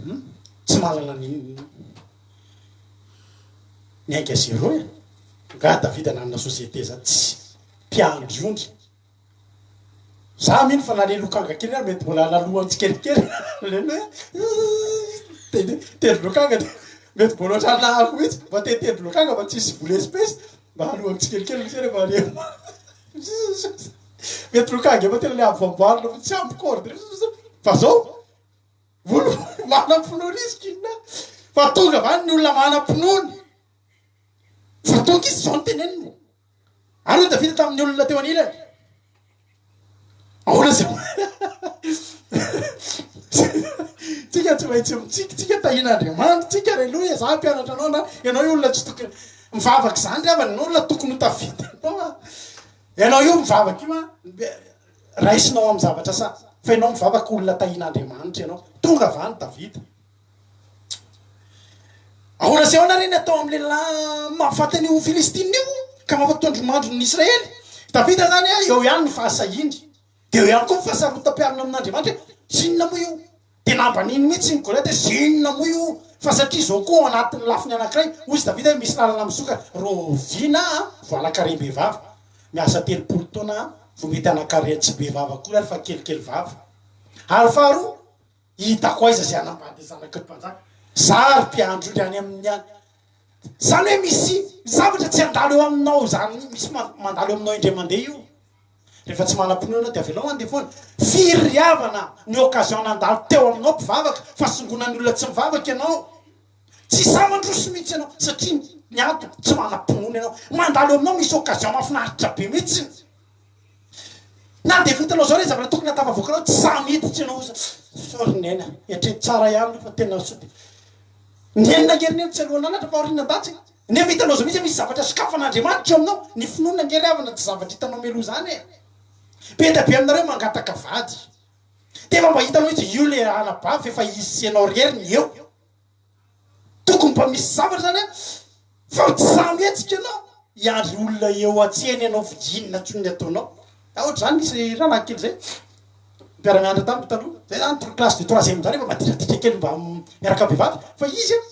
Speaker 2: Hmm? Tsy manana ny miainga zéro e. Nga Davida nanana société zany tsy mpiandry ondry. Za mino fa na le lokanga kely ary mety mbola lalohany tsikelikely le hoe tendry lokanga de mety mbola ohatran'ny lahako mihitsy mba te hitendry lokanga fa tsisy vola espèce mba alohako tsikelikely mihitsy rehefa le mety lokanga efa tena le avy amboarina fa tsy ampy corde fa zao olo manam-pinoana izy kinona fa tonga avy any ny olona manam-pinoana fa tonga izy zao no teneniny. Ary hoy Davida tamin'ny olona teo anilany, Ahoana izay Tsika tsy maintsy mitsiky, tsika tahian'Andriamanitra, tsika aleloia, za hampianatra anao na ianao io olona tsy tokony mivavaka izany ry havana, ianao olona tokony ho tafita ianao a. Ianao io mivavaka io a, raisinao amin'ny zavatra sa fa ianao mivavaka olona tahian'Andriamanitra ianao. Tonga avy any Davida. Ahoana sy ahoana re ny atao amin'ny lehilahy mahafaty an'io Filistina io ka mampatondro-mandro ny Israely? Davida izany eo ihany ny fahasahiany, dia eo ihany koa ny fahasarotam-piarina amin'Andriamanitra hoe zinona moa io? Dia nambaniny mihitsy ny Goliata hoe zinona moa io? Fa satria izao koa ao anatin'ny lafiny anankiray, hoy izy Davida hoe misy lalana misokatra, rahoviana aho vao hanan-karem-behivavy? Miasa 30 taona aho vao mety hanan-karen tsy be vava akory ary fa kelikely vava. Ary faharoa, Hitako aiza izay hanambady ny zanaky ny mpanjaka? Za ry mpiandry ondry any amin'ny any. Zany hoe misy zavatra tsy handalo eo aminao zany, misy mandalo eo aminao indray mandeha io. Rehefa tsy manam-pinoana ianao dia avelao handeha foana. Firy ry havana ny occasion nandalo teo aminao mpivavaka fa songonan'ny olona tsy mivavaka ianao. Tsy sahy mandroso mihitsy ianao satria ny antony tsy manam-pinoana ianao. Mandalo eo aminao misy occasion mahafinaritra be mihitsy. Na dia vitanao zao re zavatra tokony hatafavoakanao tsy sahy miditra ianao oza sorry neny a eritrereto tsara ihany aloha fa tena sao dia nenina ange ry neny tsy alohan'ny nanatra fa aoriana andatsy e nefa hitanao zao mihitsy misy zavatra sokafan'Andriamanitra eo aminao ny finoana ange ry havana tsy zavatra hitanao mialoha zany e be dia be aminareo mangataka vady dia efa mba hitanao mihitsy io le anabavy efa izy sy ianao rery ny eo Tokony mba misy zavatra zany an! Fa tsy sahy mihetsika ianao, hiandry olona eo an-tsena ianao fa inona intsony ny ataonao? Za ohatr'izany nisy rahalahy kely zay, mpiara-mianatra tamiko taloha, zay zany classe de troisième zany efa maditraditra kely mba miaraka amin'ny vehivavy, fa izy an,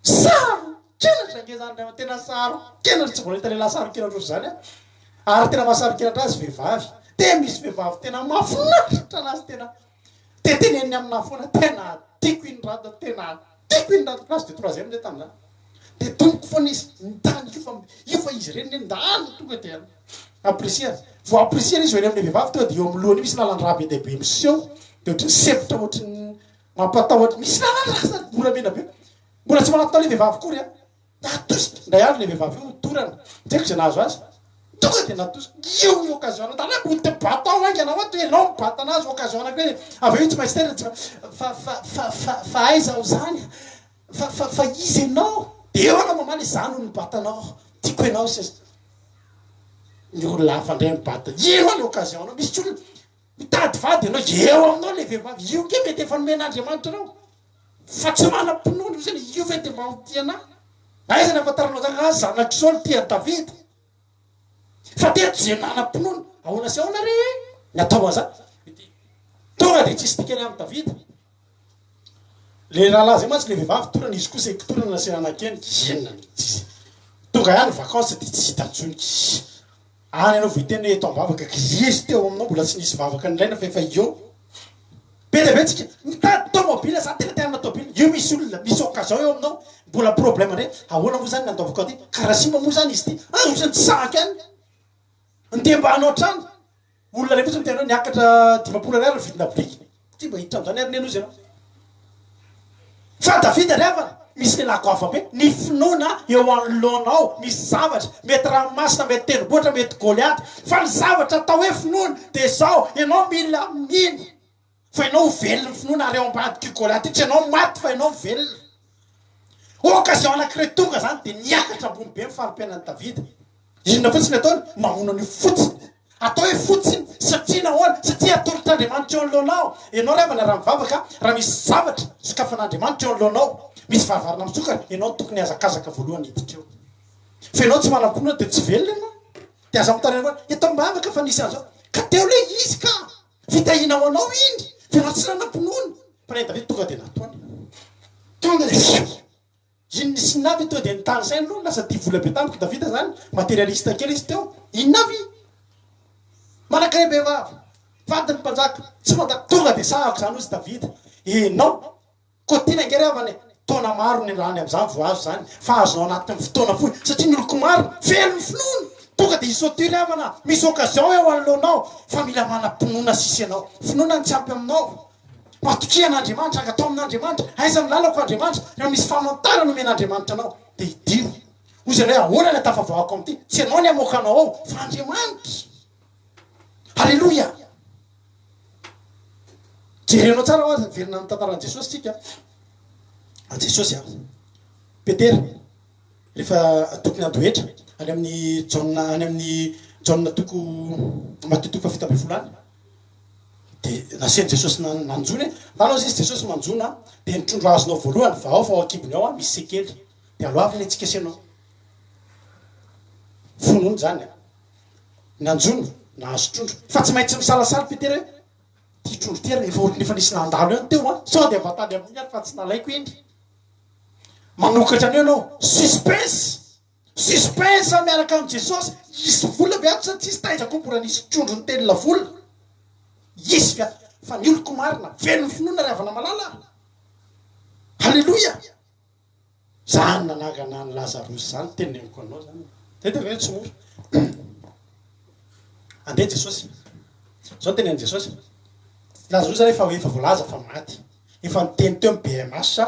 Speaker 2: saro! Saro-kenatra ange zany ray tena saro-kenatra tsy mbola nahita lehilahy saro-kenatra ohatr'izany aho. Ary tena mahasaro-kenatra azy vehivavy. Dia misy vehivavy tena mahafinaritra anazy tena dia teneniny aminahy foana tena tiako iny rado tena tiako iny rado classe de troisième zay tamin'izany. Dia domiko foana izy nitany io fa io fa izy ireny ne ndany tonga dia apprécier. Vao apprécier izy eo amin'ny vehivavy tonga dia eo amin'ny lohany io misy lalan-drà be dia be miseho dia ohatran'ny sempotra ohatran'ny mampatahotra misy lalan-drà sady volamena be. Mbola tsy manatona ilay vehivavy akory an! Natosika indray andro ilay vehivavy io nodorana, tsy haiko izay nahazo azy, tonga dia natosika, io ny occasion natao, aleo mody batao haingana hoa toy ianao mibata anazy occasion anankiray, avy eo io tsy maintsy tairina, tsy fa fa fa fa fa aiza aho izany, fa fa fa iza ianao? Dia eo anao mamaly izaho no nibata anao, tiako ianao sy ny olona hafa indray mibata, io ny occasion anao, misy tsy olona mitady vady ianao, eo aminao ilay vehivavy, io nge mety efa nomen'Andriamanitra anao. Fa tsy manam-pinoana io zany, io ve dia mba ho tia anah? Aiza ny ahafantaranao zany ah zanak'i Saoly tia an'i Davida? Fa teto ze nanam-pinoana, ahoana sy ahoana re ny atao an'zany? Tonga dia tsisy dikany amin'i Davida. Le rahalahy zay mantsy le vehivavy torana, izy kosa ekitorana nasiana anakeny, inona no tsisy. Tonga ihany vacances dia tsy hita intsony. Any ianao vao hiteny hoe eto am-bavaka, izy teo aminao mbola tsy nisy vavaka nilaina fa efa eo. Be dia be tsika mitady tomobile, za tena te hanana tobile, io misy olona, misy occasion eo aminao, mbola problème ndray, ahoana moa zany ny andaovako aty, karaha simba moa zany izy ity, ah otrany tsy sahako ihany, ndeha mba hanao trano, olona iray fotsiny miteny hoe niakatra 50 ariary ny vidina biriky, Tsy mba hiditra amin'izany ary neny ozy ianao. Fa Davida ry havana, misy lehilahy goavam-be, ny finoana eo anoloanao, misy zavatra, mety ranomasina, mety tendrombohitra, mety Goliata, fa ny zavatra atao hoe finoana dia izao, ianao mila mino fa ianao ho velon'ny finoana ary ao ambadik'io Goliata io tsy ianao maty fa ianao velona. Occasion anankiray tonga izany dia niakatra ambony be ny fari-piainan'i Davida. Inona fotsiny ataony? Mamono an'io fotsiny. Atao hoe fotsiny satria nahoana? Satria atolotr'Andriamanitra eo anoloanao. Ianao ry havana raha mivavaka, raha misy zavatra sokafan'Andriamanitra eo anoloanao, misy varavarana misokatra, ianao no tokony hihazakazaka voalohany hiditra eo. Fa ianao tsy manam-pinoana dia tsy velona ianao. Dia aza mitaraina foana, eto am-bavaka fa nisy an'izao. Ka teo ilay izy ka! Fitahiana ho anao iny, fa ianao tsy nanam-pinoana. Fa ilay Davida tonga dia nataony. Tonga dia fioo! Inona sy inona avy tonga dia nitany saina aloha, lasa tia vola be tamiko Davida zany, materialiste kely izy teo, inona avy? Manankarem-behivavy, vadin'ny mpanjaka, tsy manda, tonga dia sahako zany hozy Davida, enao, koa tiana ange ry havana e, taona maro ny lany amin'izany vao azo izany, fa azonao anatin'ny fotoana fohy, satria ny oloko marina, velon'ny finoana, tonga dia hi-sauter ry havana, misy occasion eo anoloanao, fa mila manam-pinoana sisa ianao, finoana no tsy ampy aminao. Matokia an'Andriamanitra, angataho amin'Andriamanitra, aiza ny lalako Andriamanitra, rehefa misy famantarana omen'Andriamanitra anao dia idiro. Hoy izy hoe ahoana ny hatafavoahako amin'ity? Tsy ianao ny hamoaka anao ao fa Andriamanitra. Aleloia! Jerenao tsara hoa, miverina amin'ny tantaran'i Jesosy tsika. Jesosy a. Petera, rehefa tokony handoa hetra, any amin'ny Jaona, any amin'ny Jaona toko, Matio toko faha-17 any. Dia nasian'i Jesosy nanjono e! Ndana hozy izy Jesosy manjona a! Dia ny trondro azonao voalohany vahao fa ao an-kibony ao a misy sekely. Dia aloavy ilay tsika sy ianao. Finoana izany a! Nanjono, nahazo trondro. Fa tsy maintsy misalasala Petera hoe, ity trondro ity ary efa ohatran'ny efa nisy nandalo ihany teo a! Sao dia mba tany amin'iny ary fa tsy nalaiko iny. Manokatra an'io ianao. Suspense! Suspense miaraka amin'i Jesosy, hisy vola ve ato sa tsisy? Taiza koa mbola nisy trondro nitelina vola? Hisy ve ato? Fa ny oloko marina, velon'ny finoana ry havana malala a! Aleloia! Zany nanangana an'i Lazarosy zany teneniko anao zany. Zay tena hoe tsy mora. Andeha Jesosy. Zao no tenenin'i Jesosy. Lazarosy zany efa efa voalaza fa maty. Efa niteny teo ny BMH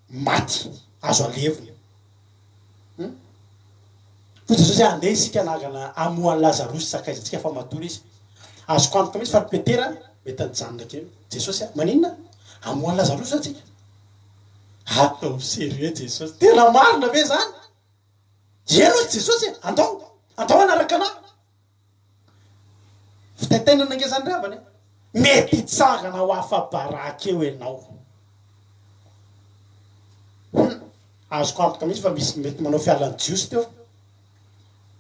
Speaker 2: maty azo alevina. Hum? Hoy Jesosy hoe andeha isika hanangana hamoha an'i Lazarosy sakaizantsika fa matory izy. Azoko antoka mihitsy fa ry Petera mety nijanona kely. Jesosy a, maninona? Hamoha an'i Lazarosy va tsika? Ataovy sérieux Jesosy. Tena marina ve zany? Eny hoy Jesosy e, andao, andao hanaraka anah. Fitaintainana ange zany ry havana e. Mety hitsangana ho afa-baraka eo ianao. Hum, azoko antoka mihitsy fa misy mety manao fialan'ny Jiosy teo.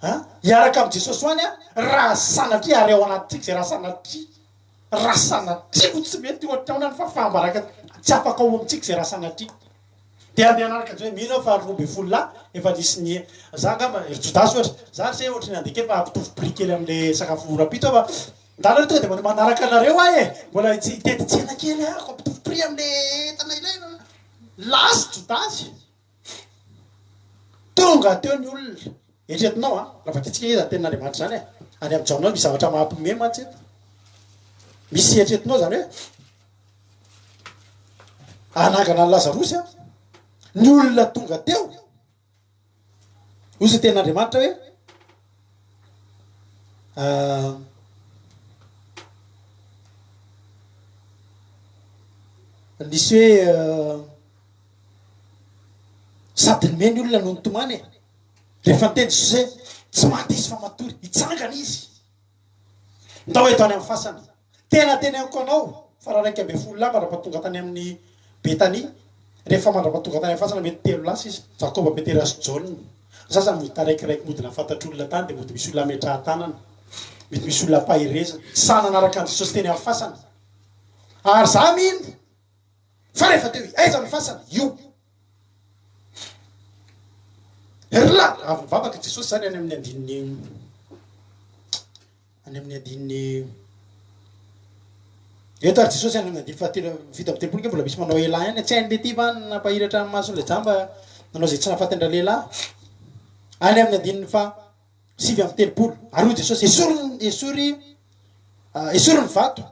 Speaker 2: Ha? Hiaraka amin'i Jesosy ho any aho, raha sanatria, ary ao anatintsika izay raha sanatria, raha sanatria no tsy mety ohatra ahoana ny fahafaham-baraka, tsy afaka ao amintsika izay raha sanatria. Dia andeha hanaraka an'i Jesoa, mino aho fa 12 lahy efa nisy ny, za angamba, ry Jodasy ohatra, za ry se ohatry ny andeha kely fa hampitovy prix kely amin'le sakafo rahampitso aho fa ndana aloha tonga dia mandeha manaraka anareo aho e, mbola hitety tsena kely aho, hampitovy prix amin'le entana ilaina. Lasa Jodasy. Tonga teo ny olona. Eritreretinao an, raha vakintsika izany tenin'Andriamanitra izany e, any amin'i Jaona misy zavatra mahampiomehy mantsy eto. Misy eritreretinao izany hoe hanangana an'i Lazarosy an, ny olona tonga teo. Hoy ny tenin'Andriamanitra hoe nisy hoe Sady nomeny ny olona no nitomany e. Rehefa niteny Jesosy hoe tsy maty izy fa matory, hitsangana izy. Ndao eto any amin'ny fasana. Tena teneniko anao fa raha 11 lahy mandrapatonga tany amin'ny Betania, rehefa mandrapatonga tany amin'ny fasana mety telo lasa izy, Jakoba, Petera sy Jaona. Ny sasany mody taraikiraiky mody nahafantatr'olona tany dia mody misy olona ametrahan-tanana, mety misy olona ampaherezana. Tsy sahy nanaraka an'i Jesosy teny amin'ny fasana. Ary za mino Fa rehefa teo aiza ny fasana? Io. Ry lahy, avy nivavaka Jesosy zany any amin'ny andininy any amin'ny andininy eto ary Jesosy any amin'ny andininy fahatelo 37 nge mbola misy manao ela ihany, tsy hain'le ty va ny nampahiratra ny mason'ilay jamba nanao izay tsy nahafaty an-dralehilahy. Any amin'ny andininy faha 39, ary hoy Jesosy, esory esory esory ny vato.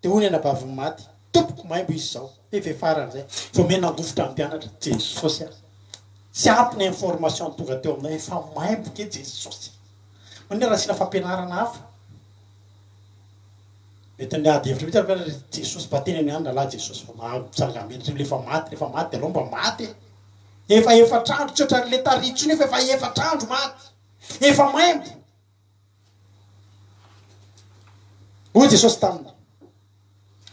Speaker 2: Dia hoy ny anabavin'ny maty, Tompoko, maimbo izy izao. Efa farany izay. Vao miha nangovitra ny mpianatra, Jesosy a! Tsy ampy ny information tonga teo aminay, efa maimbo ke Jesosy. Maninona raha asiana fampianarana hafa? Mety niady hevitra mihitsy ary mpianatra, Jesosy mba teneno ihany rahalahy Jesosy fa maha-mitsanga-menatra io, efa maty, rehefa maty dia aleo mba maty e. Efa efatr'andro, tsy ohatran'ilay tary intsony io fa efa efatr'andro maty. Efa maimbo. Hoy Jesosy taminy,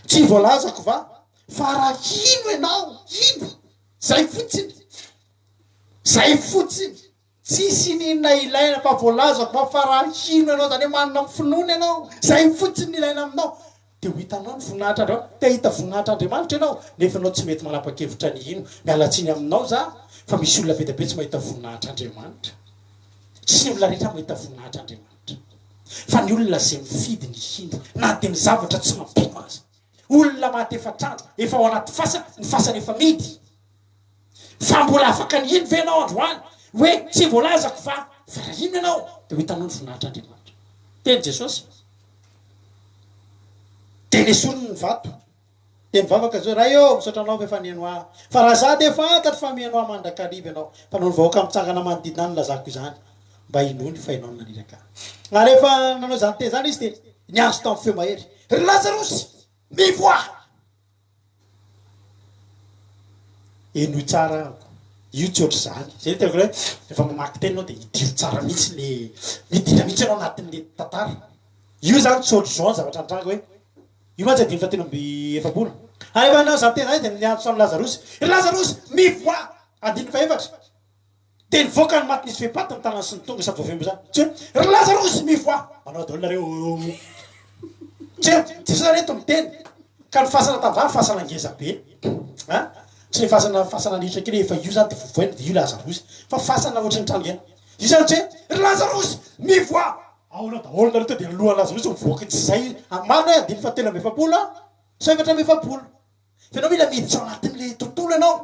Speaker 2: Tsy voalazako va fa raha hino ianao, hino, zay fotsiny, zay fotsiny, tsisy ininona ilaina fa voalazako va fa raha hino ianao, zany hoe manana finoana ianao, zay fotsiny ny ilaina aminao, dia ho hitanao ny voninahitr'Andriamanitra. Te hahita voninahitr'Andriamanitra ianao, nefa ianao tsy mety manapa-kevitra ny hino. Miala tsiny aminao za, fa misy olona be dia be tsy mahita voninahitr'Andriamanitra. Tsy ny olona rehetra mahita voninahitr'Andriamanitra, fa ny olona izay mifidy ny hino, na dia ny zavatra tsy mampino aza. Olona maty efatr'andro, efa ao anaty fasana, ny fasana efa mihidy. Fa mbola afaka ny hino ve ianao androany hoe tsy voalazako va fa raha hino ianao dia ho hitanao ny voninahitr'Andriamanitra. Teny Jesosy. Dia nesoriny ny vato. Dia nivavaka Josoa, Ray ô, misaotra Anao fa efa nihaino ahy. Fa raha izaho dia fantatro fa mihaino ahy mandrakariva Ianao. Fa noho ny vahoaka mitsangana manodidina ahy no nilazako izany, mba hinoany fa Ianao no naniraka ahy. Ary rehefa nanao izany teny izany izy, dia niantso tamin'ny feo mahery, Ry Lazarosy, mivoaha! Henoy tsara aho. Io tsy ohatr'izany. Izay no teniko hoe rehefa mamaky teny ianao dia idiro tsara mihitsy le, miditra mihitsy ianao anatin'le tantara. Io izany tsy ohatr'izao ny zavatra nitranga hoe, io mantsy andininy fahatelo amby efapolo. Ary rehefa nanao izany teny izany izy dia niantso an'i Lazarosy, Ry Lazarosy, mivoaha! Andininy fahefatra. Dia nivoaka ny maty nisy fehipaty ny tanany sy ny tongony sady voafembo izany. Tsy hoe, Ry Lazarosy, mivoaha! Manao daholo nareo. Tsy hoe, Jesosy anie eto miteny. Ka ny fasana tamin'izany fasana ngeza be. An? Tsy le fasana fasana niditra kely hoe efa io izany dia vovoaina dia io Lazarosy. Fa fasana ohatry ny trano ngena. Io izany tsy hoe, Ry Lazarosy, mivoaha! Ahoana daholo nareo to dia ny lohan'i Lazarosy mivoaka tsy izay. Marina hoe andininy fahatelo amby efapolo an? Sa 44? Fa ianao mila miditra ao anatin'le tontolo ianao.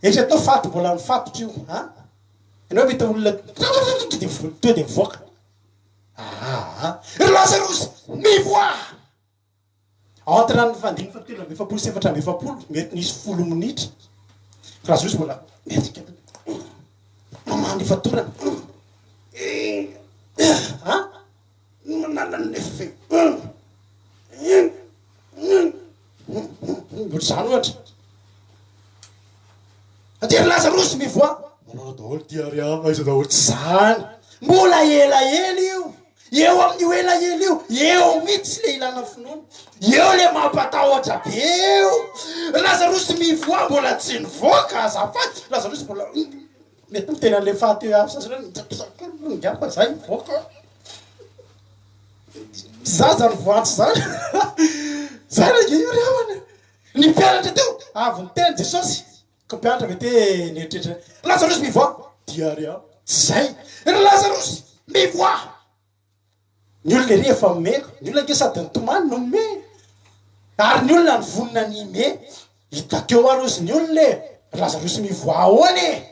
Speaker 2: Eritreretinao faty mbola mifatotra io an. Ianao mahita olona to dia to dia mivoaka. Aa ry Lazarosy mivoaha! Entre ny fandininy fahatelo amby efapolo sy 44 mety nisy 10 minitra. Lazarosy mbola mihetsika mamaha ny fatorana. An? Manala ny effet. Ohatr'izany ohatra. Aty ry Lazarosy mivoaha. Manao daholo ty ary ah, aiza daholo. Tsy zany. Mbola elaela io. Eo amin'io elaela io, eo mihitsy le ilana finoana. Eo le mampatahotra be eo. Lazarosy mivoaha mbola tsy nivoaka azafady. Lazarosy mbola mety miteny an'le faty eo sasany hoe mitsakitsaka ngamba za hivoaka. Za zany voantso zany. Zany ange io ry havana. Ny mpianatra teo avy niteny Jesosy. Ka mpianatra mety hoe nieritreritra hoe, Lazarosy mivoaha! Diarrhea. Tsy izay. Ry Lazarosy, mivoaha! Ny olona ery efa meko. Ny olona ange sady nitomany no me. Ary ny olona nivonona ny hime. Hita teo ary ozy ny olona e! Ry Lazarosy mivoaha ahoana e?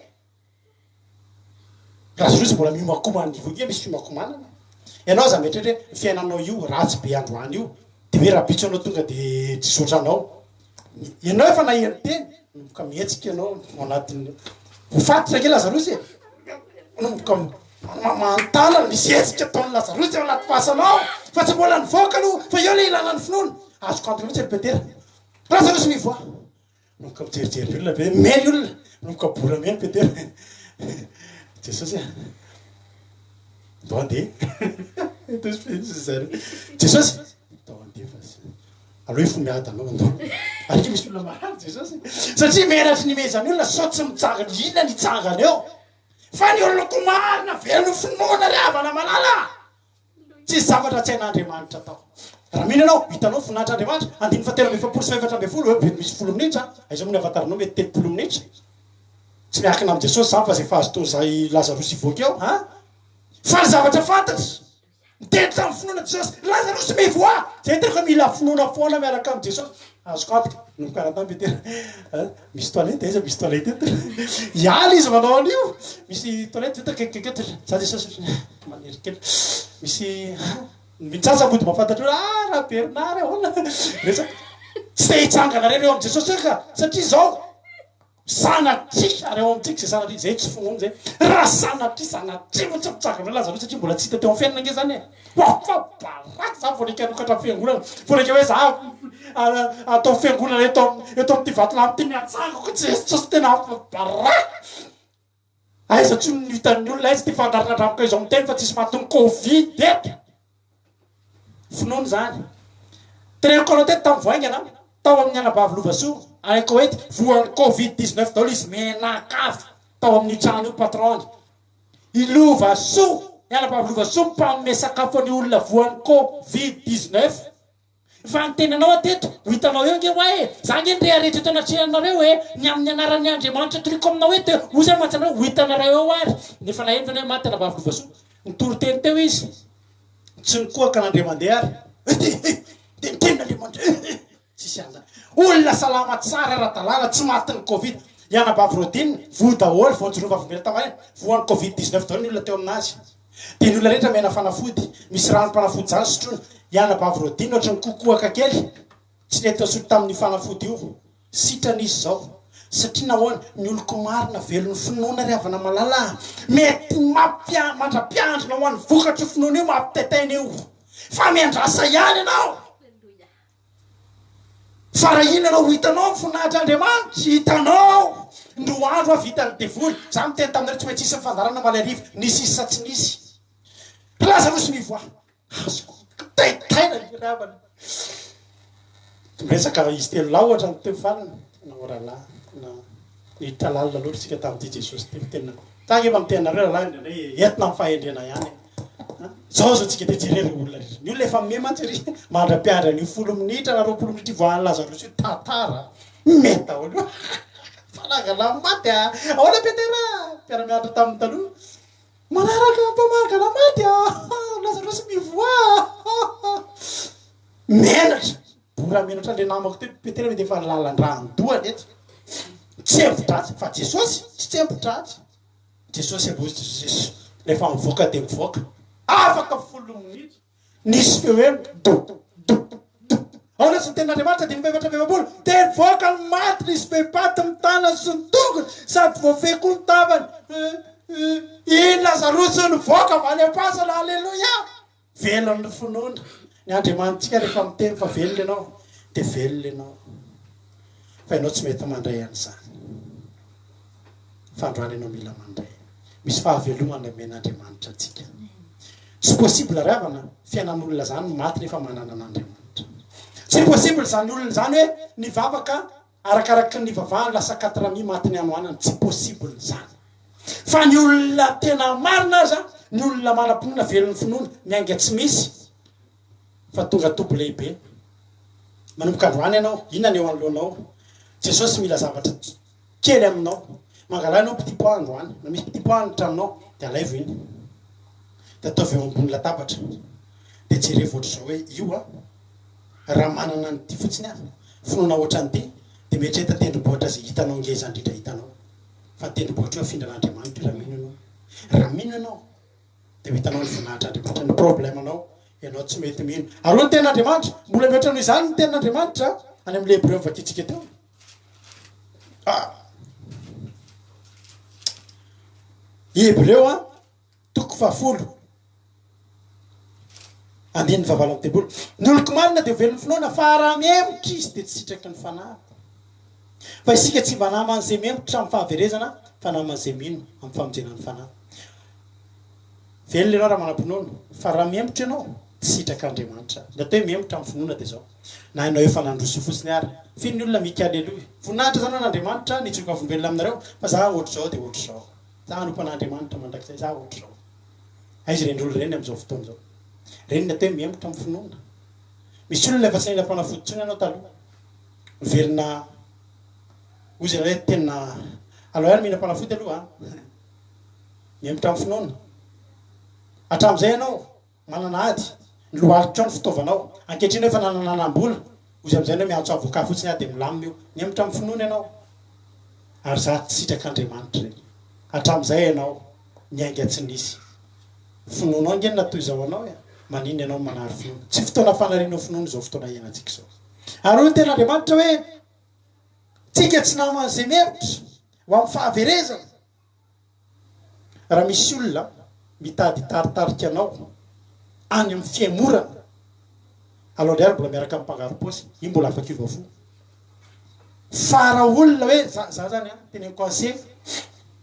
Speaker 2: Lazarosy mbola miomakomana ny ange misy fiomakomanana. Ianao aza mieritreritra hoe ny fiainanao io ratsy be androany io dia hoe rahampitso ianao tonga dia tsisy ohatranao. Ianao efa naheno teny, manomboka mihetsika ianao ao anatin'ny ho faty ange Lazarosy e. Manomboka manontana misy hetsika ataon'i Lazarosy ao anaty fasana ao fa tsy mbola nivoaka aloha fa eo ilay ilana ny finoana. Azoko antoka mihitsy ry Petera. Lazarosy mivoaha. Manomboka mijerijery ny olona be, memy olona, manomboka bora memy Petera. Jesosy a. Ndao andeha. Jesosy, ndao andeha fa aleo hifoha miadana ao ndao. Ary ke misy olona marary Jesosy. Satria menatry ny mezan'ny olona sao tsy mitsangana, inona ny hitsangana eo. Fa ny olona koa marina velon'ny finoana ry havana malala. Tsisy zavatra tsy hain'Andriamanitra atao. Raha mino ianao, hitanao ny voninahitr'Andriamanitra. Andininy fahatelo amby 40 sy faha-14, hoe mety misy 10 minitra, aiza moa ny avantaranao mety 30 minitra. Tsy miankina amin'i Jesosy izany fa izay fahazotoan'izay Lazarosy hivoaka eo, an? Fa ny zavatra fantatra, niteny tamin'ny finoana Jesosy, Lazarosy mivoaha! Izay ny teniko hoe mila finoana foana miaraka amin'i Jesosy. Azoko antoka, nanomboka nanontany Petera, Hein, misy toilette aiza misy toilette eto? Hiala izy manao an'io. Misy toilette eto akaikikaiky eto. Za Jesosy manery kely. Misy mitsatsa mody mahafantatra hoe ah ra Bernard ahoana? Resaka. Tsy te hitsangana rery eo amin'i Jesosy eo ka, satria izao Sanatria ary ao amintsika izay sanatria izay tsy finoana izay. Raha sanatria sanatria moa tsy mitsangana eo Lazarosy satria mbola tsy hita teo amin'ny fiainana ange izany e. Ho afa-baraka za vao naika hanokatra fiangonana, vao naika hoe za atao fiangonana eto eto amin'ity vatolampy ity ny hatsangako Jesosy tena afa-baraka. Aiza tsony ny hitan'ny olona, aiza ity fandaharana andramiko izao miteny fa tsisy matin'ny covid eto. Finoana izany. Teneniko anao teto tamin'ny vao haingana, tao amin'ny anabavy Lovasoa, any Koety, voan'ny covid 19 daholo izy mianakavy tao amin'io trano io patron-ny. I Lovasoa, ny anabavy Lovasoa mpanome sakafo an'io olona voan'ny covid 19. Fa ny tenanao aho teto, ho hitanao eo ange hoa e! Za ange nireharetra eto anatrehanareo e! Ny amin'ny anaran'ny Andriamanitra toriko aminao eto e! Hoy za mantsy anareo, ho hitanareo eo ary! Nefa naheno ve ny hoe maty anabavy Lovasoa? Nitory teny teo izy, tsy nikohaka an'Andriamandeha ary! Dia niteny Andriamanitra e! Tsisy an'izany. Olona salama tsara ara-dalàna, tsy matin'ny covid. I anabavy Rodine, voa daholo, voanjoroa vavolombelona tamin'ny maraina, voan'ny covid 19 daholo ny olona teo aminazy. Dia ny olona rehetra miaina fanafody, misy ranom-panafody izany sotroina. I anabavy Rodine ohatran'ny kokoaka kely, tsy nety nisotro tamin'io fanafody io. Sitrana izy izao. Satria nahoana? Ny oloko marina velon'ny finoana ry havana malala a! Mety mampia, mandra-piandrina ho an'ny vokatr'io finoana io mampitaitaina io. Fa miandrasa ihany ianao. Fa raha inona no ho hitanao ny voninahitr'Andriamanitra? Hitanao! Ny roa andro aho vitan'ny devoly. Za miteny taminareo tsy maintsy hisy ny fandaharana omaly hariva. Nisy izy sa tsy nisy? Ry Lazarosy mivoaha! Azoko taitaina ny ravana. Miresaka izy telo lahy ohatra ny teo farany. Tena o rahalahy, tena niditra lalina loatra isika tamin'ity Jesosy ity. Tena, za ange efa miteny anareo rahalahy indraindray entina amin'ny fahendrena ihany e. Zao zao tsika dia jereo ireo olona rehetra. Ny olona efa mimehy mantsy ery mandra-piandry an'io folo minitra na 20 minitra ivoahan'i Lazarosy io tantara. Mimehy daholo io. Mpanangana maty a! Ahoana Petera? Mpiara-mianatra taminy taloha. Manaraka mpamangana maty a! Lazarosy mivoaha! Menatra. Mbola menatra le namako teo Petera mety efa lalan-drà an-dohany eto. Tsembo-dratsy fa Jesosy tsy tsembo-dratsy. Jesosy avozy Jesosy rehefa mivoaka dia mivoaka. Afaka folo minitra nisy feo heno do do do. Aona tsy ny tenin'Andriamanitra andininy faha-44 dia nivoaka ny maty nisy fehipaty ny tanany sy ny tongony sady voafehy koa ny tavany. Iny Lazarosy nivoaka avy any am-pasana. Aleloia! Velona ny finoana. Ny Andriamanitsika rehefa miteny fa velona ianao dia velona ianao. Fa ianao tsy mety mandray an'izany. Fa androany ianao mila mandray. Misy fahavelomana omen'Andriamanitra antsika. Tsy possible ry havana fiainan'olona zany maty nefa manana an'Andriamanitra. Tsy possible zany olona zany hoe nivavaka Arakaraky ny nivavahany lasa quatre mi maty ny hanoanana, tsy possible zany. Fa ny olona tena marina aza, ny olona manam-pinoana velon'ny finoana, miainga tsy misy fa tonga toby lehibe. Manomboka androany ianao, inona ny eo anoloanao? Jesosy mila zavatra. Kely aminao. Mangalà ianao petit pois androany. Na misy petit pois any tranonao dia alaivo iny. Dia ataovy eo ambony latabatra. Dia jerevo ohatr'izao hoe io an, raha manana an'ity fotsiny aho, finoana ohatran'ity, dia mieritrereta tendrombohitra izay hitanao ngeza indrindra hitanao. Fa ny tendrombohitra io afindran'Andriamanitra io raha mino ianao. Raha mino ianao dia ho hitanao ny voninahitr'Andriamanitra. Ny problème-nao, ianao tsy mety mino. Ary hoy ny tenin'Andriamanitra, mbola mihoatra noho izany ny tenin'Andriamanitra any amin'ilay Hebreo novakintsika teo. Ah. Hebreo a, toko fahafolo, andininy fahavalo amby telopolo. Ny oloko marina dia ho velon'ny finoana, fa raha mihemotra izy dia tsy sitraky ny fanahy. Fa isika tsy mba naman'izay mihemotra amin'ny fahaverezana, fa naman'izay mino amin'ny famonjena ny fanahy. Velona ianao raha manam-pinoana, fa raha mihemotra ianao, tsy sitrak'Andriamanitra. Ny atao hoe mihemotra amin'ny finoana dia izao, na ianao efa nandroso fotsiny ary. Firy ny olona mika aleloia? Voninahitra izany ho an'Andriamanitra, nijoro vavolombelona aminareo, fa za ohatr'izao dia ohatr'izao. Za hanompo an'Andriamanitra mandrakizay, za ohatr'izao. Aiza ireny olona ireny amin'izao fotoana izao? Ireny ny atao hoe mihemotra amin'ny finoana. Misy olona efa tsy nihinam-panafody intsony ianao taloha. Miverina, hoy izy ireo hoe tena, alao ihany mihinam-panafody aloha an. Mihemotra amin'ny finoana. Hatramin'izay ianao, manana ady, ny lohalikao ny fitaovanao. Ankehitriny ianao efa nanananam-bola, hoy izy amin'izay ianao miantso avocat fotsiny aho dia milamina io. Mihemotra amin'ny finoana ianao. Ary za tsy sitrak'Andriamanitra ireny. Hatramin'izay ianao, niainga tsy nisy. Finoanao ange no natoy izao anao e. Maninona ianao no manary finoana? Tsy fotoana fanarianao finoana izao fotoana iainantsika izao. Ary hoy ny tenin'Andriamanitra hoe, Tsika tsy naman'izay mihemotra ho amin'ny fahaverezana. Raha misy olona mitady hitaritarika anao any amin'ny fihemorana, alao indray ary mbola miaraka amin'ny mpangaro-paosy, io mbola afaka hiova fo. Fa raha olona hoe, za, za zany an, teneniko anse,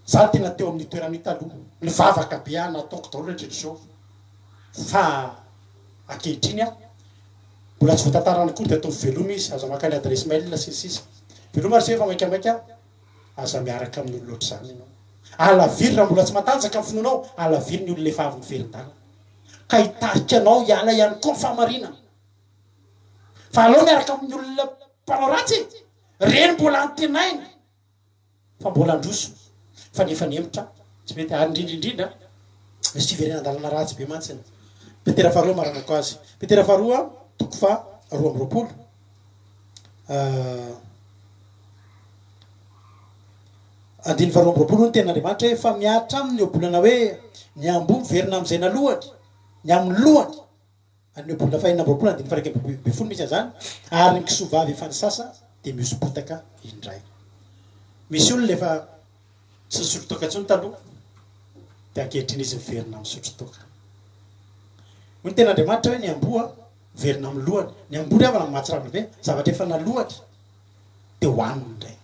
Speaker 2: za tena teo amin'io toerana io taloha, nivavaka be aho, nataoko daholo rehetra izao, fa ankehitriny aho, mbola tsy voatantarany akory dia ataovy veloma izy, aza maka ny adresse mail sy ny sisa. Veloma ry se fa maikamaika. Aza miaraka amin'ny olona ohatr'izany ianao. Alaviro raha mbola tsy matanjaka ny finoanao, alaviro ny olona efa avy niverin-dalana. Ka hitarika anao hiala ihany koa ny fahamarinana. Fa aleo miaraka amin'ny olona mpanao ratsy e! Ireny mbola antenaina fa mbola handroso fa ny efa nihemotra tsy mety. Ary indrindra indrindra, misy fiverenan-dalana ratsy be mantsy ny Petera faharoa amaranako azy. Petera faharoa toko faha 22. Andininy faha 22 hoy ny tenin'Andriamanitra hoe, Fa mihatra aminy ny ohabolana hoe, Ny amboa miverina amin'izay nalohany, ny amin'ny lohany. Any ny ohabolana faha 26 andininy faha 11 misy an'izany, ary ny kisoa vavy efa nisasa dia mihoso-potaka indray. Misy olona efa tsy nisotro toaka intsony taloha, dia ankehitriny izy miverina misotro toaka. Hoy ny tenin'Andriamanitra hoe, Ny amboa Miverina amin'ny lohany. Ny amboa ry havana mahatsiravina be, zavatra efa nalohany dia hohaniny indray.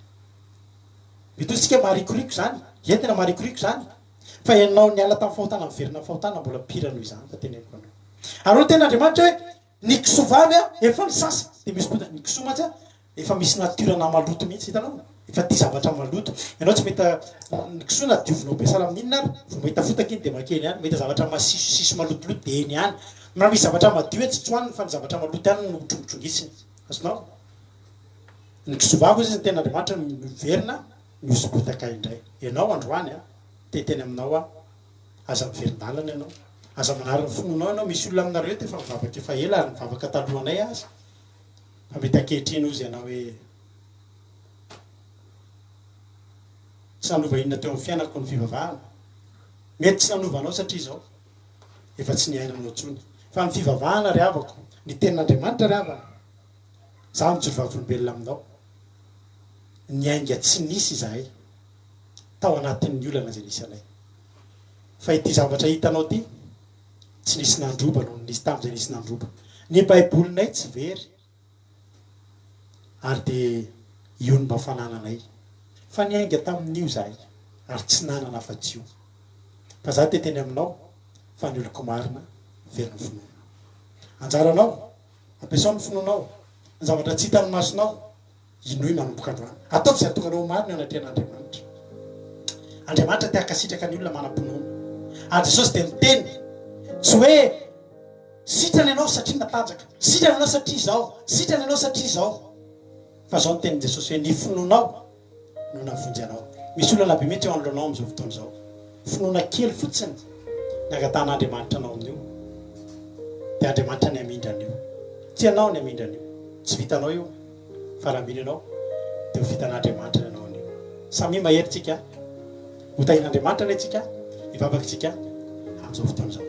Speaker 2: Mety ho isika maharikoriko izany, ie tena maharikoriko izany, fa ianao niala tamin'ny fahotana miverina amin'ny fahotana mbola pire noho izany fa teneniko anao. Ary hoy ny tenin'Andriamanitra hoe ny kisoa vavy efa nisasa dia misy koa ny kisoa mantsy Efa misy nature na maloto mihitsy hitanao? Efa tia zavatra maloto. Ianao tsy mahita ny kisoa na diovinao be sahala amin'inona ary vao mahita fotaka iny dia makeny ihany. Mahita zavatra masisosiso malotoloto dia eny ihany. Raha misy zavatra madio etsy tsy hohaniny fa ny zavatra maloto ihany no trongitrongisiny. Azonao? Ny kisoa vavy hozy ny tenin'Andriamanitra miverina mihoso-potaka indray. Ianao androany a, te hiteny aminao aho, aza miverin-dalana ianao. Aza manary ny finoanao ianao. Misy olona aminareo eto efa mivavaka efa ela ary nivavaka talohanay aza. Fa mety ankehitriny hozy ianao hoe, Tsy nanova inona teo amin'ny fiainako ny fivavahana. Mety tsy nanova anao satria izao efa tsy niainanao intsony. Fa ny fivavahana ry havako, ny tenin'Andriamanitra ry havana, izaho mijoro vavolombelona aminao, niainga tsy nisy izahay tao anatin'ny olana izay nisy anay. Fa ity zavatra hitanao ity, Tsy nisy nandroba noho ny nisy tamin'izay nisy nandroba. Ny Baibolinay tsy very, ary dia io no mba fanananay. Fa niainga tamin'io izahay, ary tsy nanana afa-tsy io. Fa izaho te hiteny aminao fa ny oloko marina velon'ny finoana. Anjaranao, ampiasao ny finoanao, ny zavatra tsy hitan'ny masonao, Inoy manomboka androany. Ataovy izay hahatonga anao ho marina eo anatrehan'Andriamanitra. Andriamanitra te hankasitraka ny olona manam-pinoana. Ary Jesosy dia niteny, tsy hoe sitrana ianao satria natanjaka, sitrana ianao satria izao, sitrana ianao satria izao. Fa izao no tenin'i Jesosy hoe ny finoanao. no nahavonjy anao. Misy olana be mihitsy eo anoloanao amin'izao fotoana izao. Finoana kely fotsiny ny angatahan'Andriamanitra anao amin'io, dia Andriamanitra ny hamindra an'io. Tsy ianao ny hamindra an'io. Tsy vitanao io, fa raha mino ianao, dia ho vitan'Andriamanitra ny hanao an'io. Samia mahery tsika. Ho tahian'Andriamanitra anie tsika, hivavaka tsika amin'izao fotoana izao.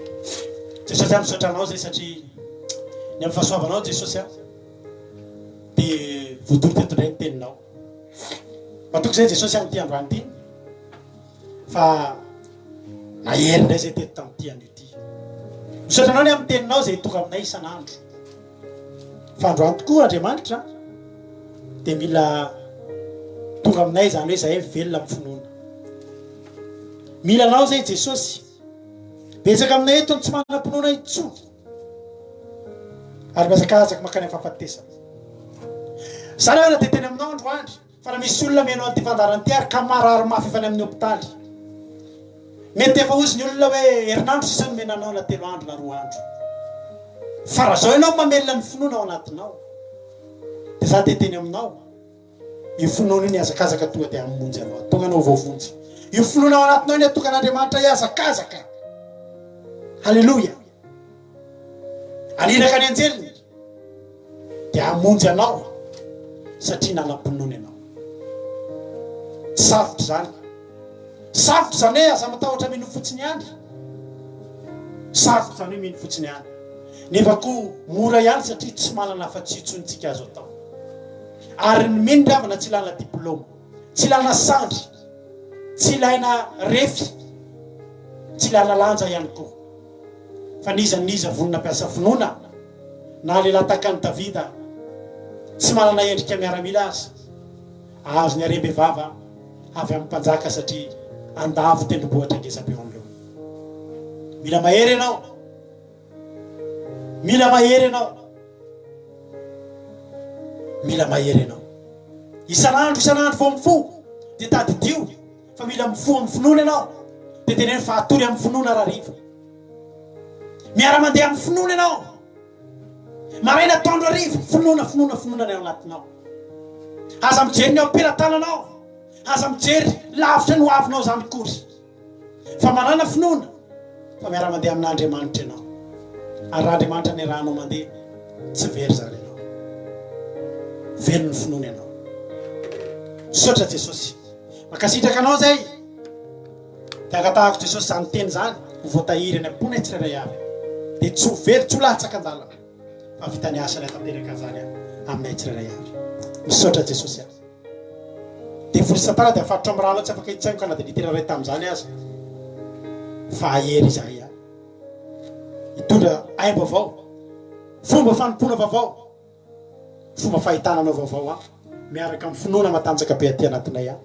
Speaker 2: Jesosy a, misaotra anao zay satria ny amin'ny fahasoavanao Jesosy a, dia voatory teto indray ny teninao. Matoky zay Jesosy amin'ity androany ity fa nahery indray zay teto tamin'ity anio ity. Misaotra anao ny amin'ny teninao izay tonga aminay isan'andro. Fa androany tokoa Andriamanitra dia mila tonga aminay izany hoe izahay velona amin'ny finoana. Mila anao izay Jesosy. Betsaka aminay eto ny tsy manam-pinoana intsony. Ary mihazakazaka mankany amin'ny fahafatesana. Za raha dia teny aminao androany. Fa raha misy olona mihaino an'ity fandaharana ity ary ka marary mafy efa any amin'ny hopitaly, mety efa hozy ny olona hoe herinandro sisa no omena anao na telo andro na roa andro. Fa raha zao ianao mamelona ny finoana ao anatinao, dia za te hiteny aminao, io finoana io nihazakazaka tonga dia hamonjy anao, tonga anao voavonjy. Io finoana ao anatinao io natokan'Andriamanitra hihazakazaka. Haleloia! Haniraka ny anjeliny dia hamonjy anao satria nanam-pinoana ianao. Tsy sarotra izany. Sarotra izany hoe aza matahotra mino fotsiny ihany. Sarotra izany hoe mino fotsiny ihany. Nefa koa mora ihany satria tsy manana afa-tsy intsony tsika azo atao. Ary ny mino ry havana tsy ilana diplôma, tsy ilana sandry, tsy ilaina refy, tsy ilana lanja ihany koa. Fa n'iza n'iza vonona hampiasa finoana, na lehilahy tahaka an'i Davida, tsy manana endrika miaramila aza, hahazo ny harem-bevava avy amin'ny mpanjaka satria handavo tendrombohitra ngezabe eo anoloany. Mila mahery ianao. Mila mahery ianao. Mila mahery ianao. Isan'andro isan'andro vao mifoha dia tadidio Fa mila mifoha amin'ny finoana ianao. Dia teneno fa hatory amin'ny finoana rahariva. Miara-mandeha amin'ny finoana ianao. Maraina atoandro hariva, finoana, finoana, finoana ny ao anatinao. Aza mijery ny ao am-pelatananao. Aza mijery lavitra ny hoavinao izany akory. Fa manàna finoana fa miara-mandeha amin'Andriamanitra ianao. Ary raha Andriamanitra niarahanao mandeha, tsy very izany ianao. Velon'ny finoana ianao. Misaotra Jesosy. Mankasitraka anao zay. Dia angatahako Jesosy izany teny izany ho voatahiry any am-ponay tsirairay avy. Dia tsy ho very, tsy ho latsaka an-dalana. Fa vita ny asany hatanteraka an'izany aminay tsirairay avy. Misaotra Jesosy a. Devoly satana dia afaritra amin'ny rano tsy afaka hitsaingoka na dia litera iray tamin'izany aza. Fa hahery izahay a. Hitondra aim-baovao. Fomba fanompoana vaovao. Fomba fahitana anao vaovao an! Miaraka amin'ny finoana matanjaka be aty anatinay an!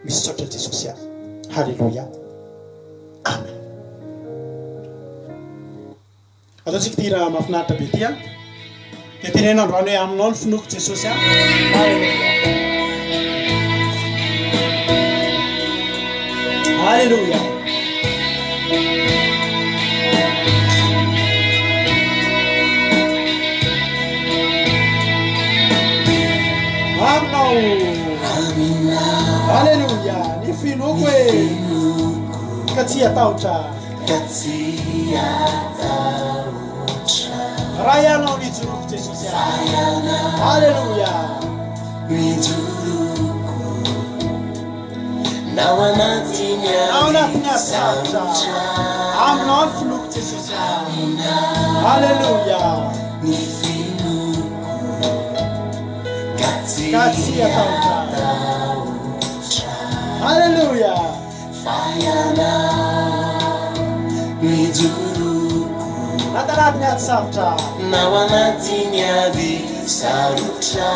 Speaker 2: Misaotra Jesosy an! Haleloia! Amen! Ataontsika ity hira mahafinaritra be ity an! Dia teneno androany hoe aminao ny finoako Jesosy an! Haleloia! Haleloia! Aminao. Aleloia. Ny finoako e. Ka tsy hatahotra.
Speaker 1: Ka tsy hatahotra.
Speaker 2: Raha ianao nijoroko Jesosy. Aleloia.
Speaker 1: Nijoroko. Na ao anatin'ny
Speaker 2: Na ao anatin'ny ady sarotra. Aminao ny finoako Jesosy. Aleloia.
Speaker 1: Ny finoako ka tsy
Speaker 2: Ka tsy hatahotra.
Speaker 1: hatahotra.
Speaker 2: Aleloia.
Speaker 1: Fa ianao nijoroko.
Speaker 2: Na tanatin'ny ady sarotra.
Speaker 1: Na ao anatin'ny ady sarotra.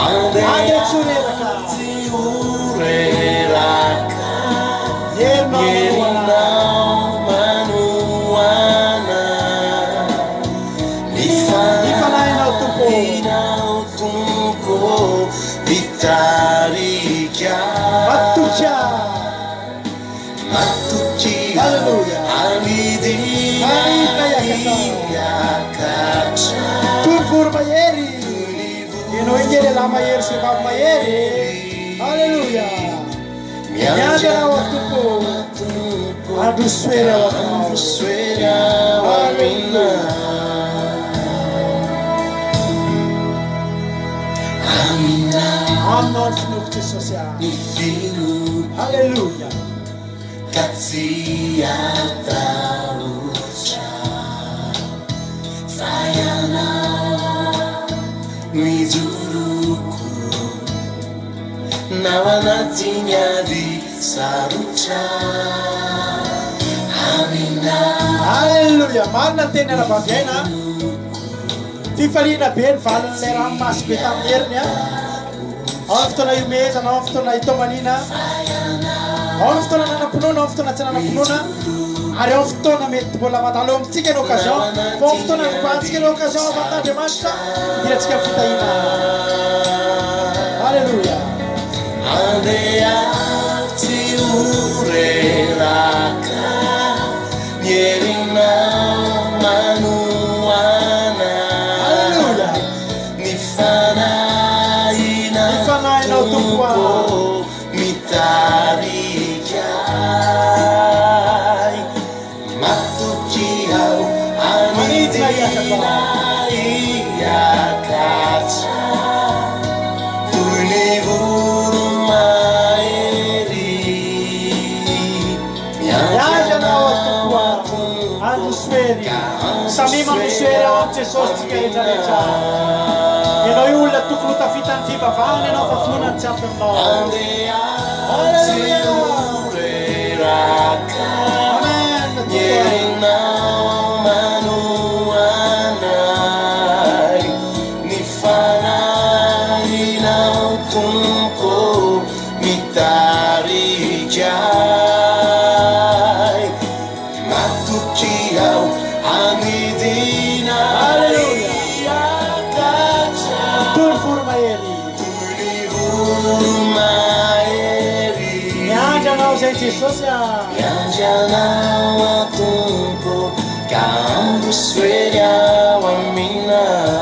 Speaker 2: Andeha tsy ho reraka.
Speaker 1: Tsy ho reraka.
Speaker 2: Herinao
Speaker 1: Herinao manohana. Ny
Speaker 2: Ny fanahinao Tompo.
Speaker 1: fanahinao Tompo mitarika.
Speaker 2: Matokia.
Speaker 1: Matokia.
Speaker 2: Haleloia.
Speaker 1: Anidina
Speaker 2: Anidina hiakatra.
Speaker 1: hiakatra.
Speaker 2: Toy ny voromahery.
Speaker 1: Toy ny
Speaker 2: lehilahy mahery sy vehivavy mahery. Alléluia. Miandry anao aho Tompo. Androso hery ao aminao.
Speaker 1: Androso hery ao aminao. Aminao.
Speaker 2: Aminao ny finoako Jesosy ah.
Speaker 1: Ny finoako.
Speaker 2: Alléluia.
Speaker 1: Ka tsy hatahotra fa ianao no ijoroko na ao anatin'ny ady sarotra. Aminao.
Speaker 2: Alléluia. Marina ny teny anabavy Aina. Fifaliana be ny valin'ilay ranomaso be tamin'ny heriny a. Ao ny fotoana ihomehezana, ao ny fotoana itaomaniana, ao ny fotoana nanam-pinoana, ao ny fotoana tsy nanam-pinoana, ary ao ny fotoana mety mbola mandalo eo amintsika ny occasion, fa ao ny fotoana androbahantsika ny occasion avan'Andriamanitra hidirantsika amin'ny fitahiana. Alléluia.
Speaker 1: Andeha tsy ho reraka ny herinao manohana.
Speaker 2: Alléluia.
Speaker 1: Ny fanahinao
Speaker 2: Ny fanahinao Tompo ah.
Speaker 1: Tompo mitarika ahy. Matoky aho
Speaker 2: Manidina
Speaker 1: hanidina hiakatra toy ny voromahery.
Speaker 2: Miandry anao aho Tompo ah. Androso hery. Samia mandroso hery ao amin'i Jesosy tsika rehetra rehetra. Ianao io olona tokony ho tafita ny fivavahana ianao fa finoana no tsy ampy aminao.
Speaker 1: Andeha tsy
Speaker 2: Alléluia.
Speaker 1: ho reraka
Speaker 2: Amen.
Speaker 1: ny
Speaker 2: Tompo ah.
Speaker 1: herinao manohana ahy. Ny fanahinao Tompo mitarika ahy. Matoky aho hanidina
Speaker 2: Alléluia.
Speaker 1: hiakatra
Speaker 2: Toy ny voromahery.
Speaker 1: toy ny voromahery.
Speaker 2: Miandry anao izay Jesosy ah.
Speaker 1: Miandry anao aho Tompo ka androso hery ao aminao.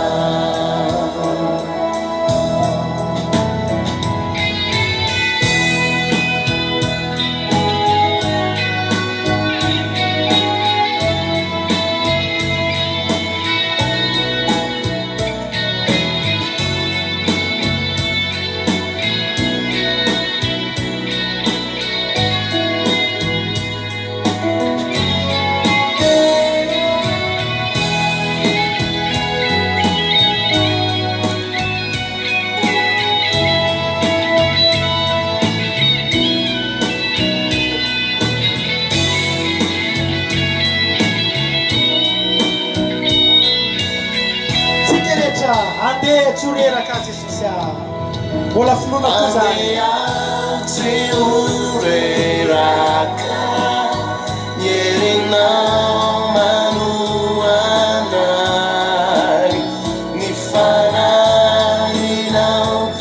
Speaker 2: Tsika rehetra andeha tsy ho reraka Jesosy ah. Mbola finoana koa zany.
Speaker 1: Andeha tsy ho reraka ny herinao manohana ahy. Ny fanahinao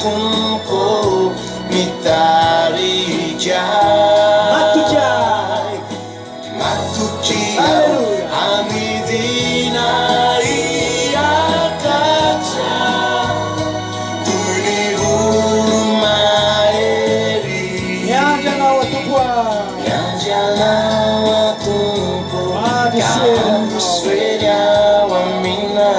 Speaker 1: Tompo mitarika
Speaker 2: Matoky
Speaker 1: ahy. Matoky aho
Speaker 2: Alléluia.
Speaker 1: hanidina hiakatra toy ny voromahery.
Speaker 2: Miandry anao aho Tompo ah.
Speaker 1: Miandry anao aho Tompo
Speaker 2: Androso
Speaker 1: ka
Speaker 2: hery aminao.
Speaker 1: androso hery ao aminao.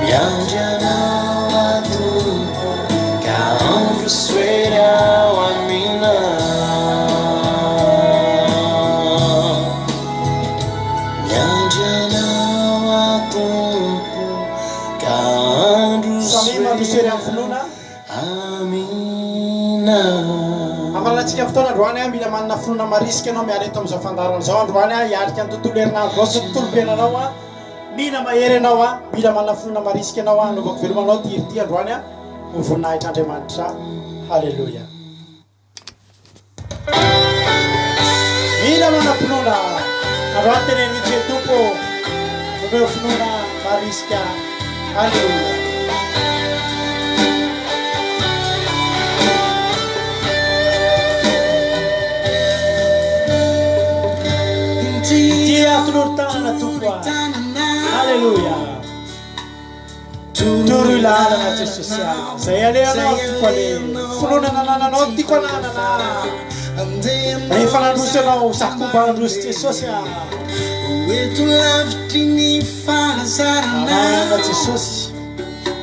Speaker 1: Miandry anao aho Tompo ka androso hery ao aminao. Miandry anao aho Tompo ka androso
Speaker 2: Samia mandroso hery amin'ny finoana.
Speaker 1: aminao.
Speaker 2: Hamaranantsika fotoana androany ah, mila manana finoana marisika ianao miala eto amin'izao fandaharana izao androany ah, hiarika ny tontolo herinandro izao sy ny tontolom-piainanao ah. Mila mahery ianao ah, mila manana finoana marisika ianao ah, anaovako veloma anao ity hira ity androany ah, ho voninahitr'Andriamanitra. Haleloia. Mila manam-pinoana. Androany teneno mihitsy hoe Tompo, omeo finoana marisika. Haleloia. Ity atolory tanana Tompo ah. Aleloia. Toroy lalana Jesosy a. Zay alehanao tiako aleha. Finoana nanananao tiako ananana. Rehefa nandroso ianao, za koa mba handroso Jesosy a.
Speaker 1: Eto lavitry ny fahazarana.
Speaker 2: Amen Jesosy.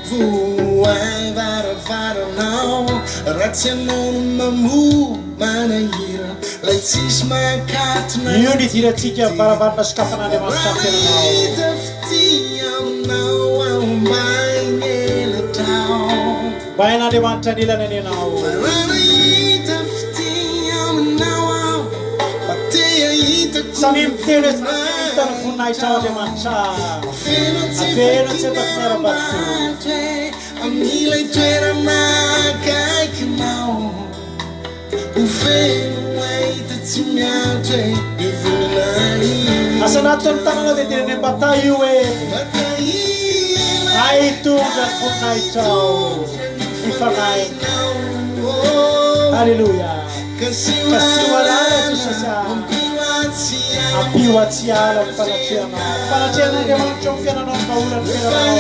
Speaker 1: Vohay varavaranao raha tsy ianao no mamoha manahirana lay tsisy mahakatona.
Speaker 2: Io ny idirantsika amin'ny varavarana sokafan'Andriamanitra amin'ny
Speaker 1: fiainanao.
Speaker 2: Mahita
Speaker 1: fitia aminao aho mba hain'elatrao.
Speaker 2: Mba hain'Andriamanitra ny elany anie ianao.
Speaker 1: Fa raha nahita fitia aminao aho mba te hahita koa
Speaker 2: Samia miteny hoe za te hahita ny voninahitrao Andriamanitra. Afeno tsy ataoko miara-bato.
Speaker 1: Amin'ilay toerana akaikinao Ho feno ahita tsy miandry e Ny voninahitra
Speaker 2: Asa anatin'ny tananao dia teneno hoe mba tahio e Ahy hitondra ny voninahitrao Ny fanahinao Aleloia Kasiho alala Jesosy ah Ampio ahy tsy hiala amin'ny fanatrehanao Fanatrehan'Andriamanitra eo amin'ny fiainanao ny vahaolan'ny fiainanao.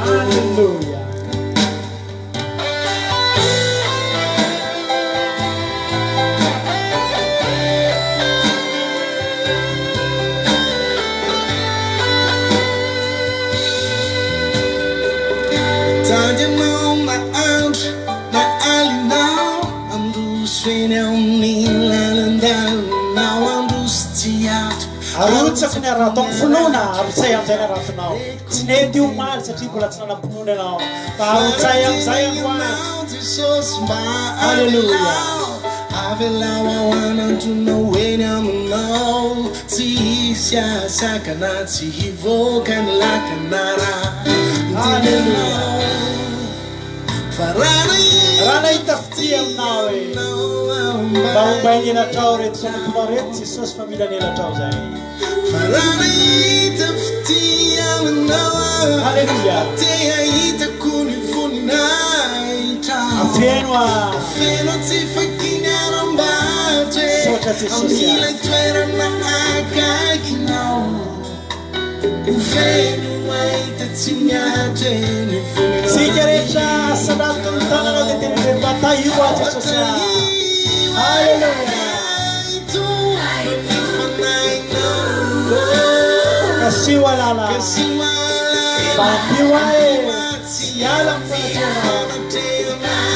Speaker 2: Aleloia.
Speaker 1: Mitady anao na andro na alinao Androso eny amin'ny lalan-dalinao Androso tsy ato
Speaker 2: Arotsako ny harato amin'ny finoana, arotsay amin'izay ny haratonao. Tsy nety omaly satria mbola tsy nanam-pinoana ianao, fa arotsay amin'izay androany. Aleloia.
Speaker 1: Avelao ao anantonao eny aminao Tsy hisy hahasakana tsy hivoaka ny lakana raha miteny anao Fa raha nahita
Speaker 2: Raha nahita fitia aminao e Mba hombainy elatrao reto mpanomponao reto Jesosy fa mila ny elatrao zahay.
Speaker 1: Fa raha nahita fitia aminao aho,
Speaker 2: Haleloia.
Speaker 1: te hahitako ny voninahitrao.
Speaker 2: Afeno aho.
Speaker 1: Afeno tsy fakiny harambato e,
Speaker 2: Misaotra Jesosy a.
Speaker 1: amin'ilay toerana akaikinao. Ho feno ahita tsy miato e, ny voninahitro.
Speaker 2: Tsika rehetra asandrato ny tananao dia teneno hoe mba tahio aho Jesosy a. Haleloia. Kasiho alala Mba ampio ahy e Tsy hiala amin'ny fanatrehanao.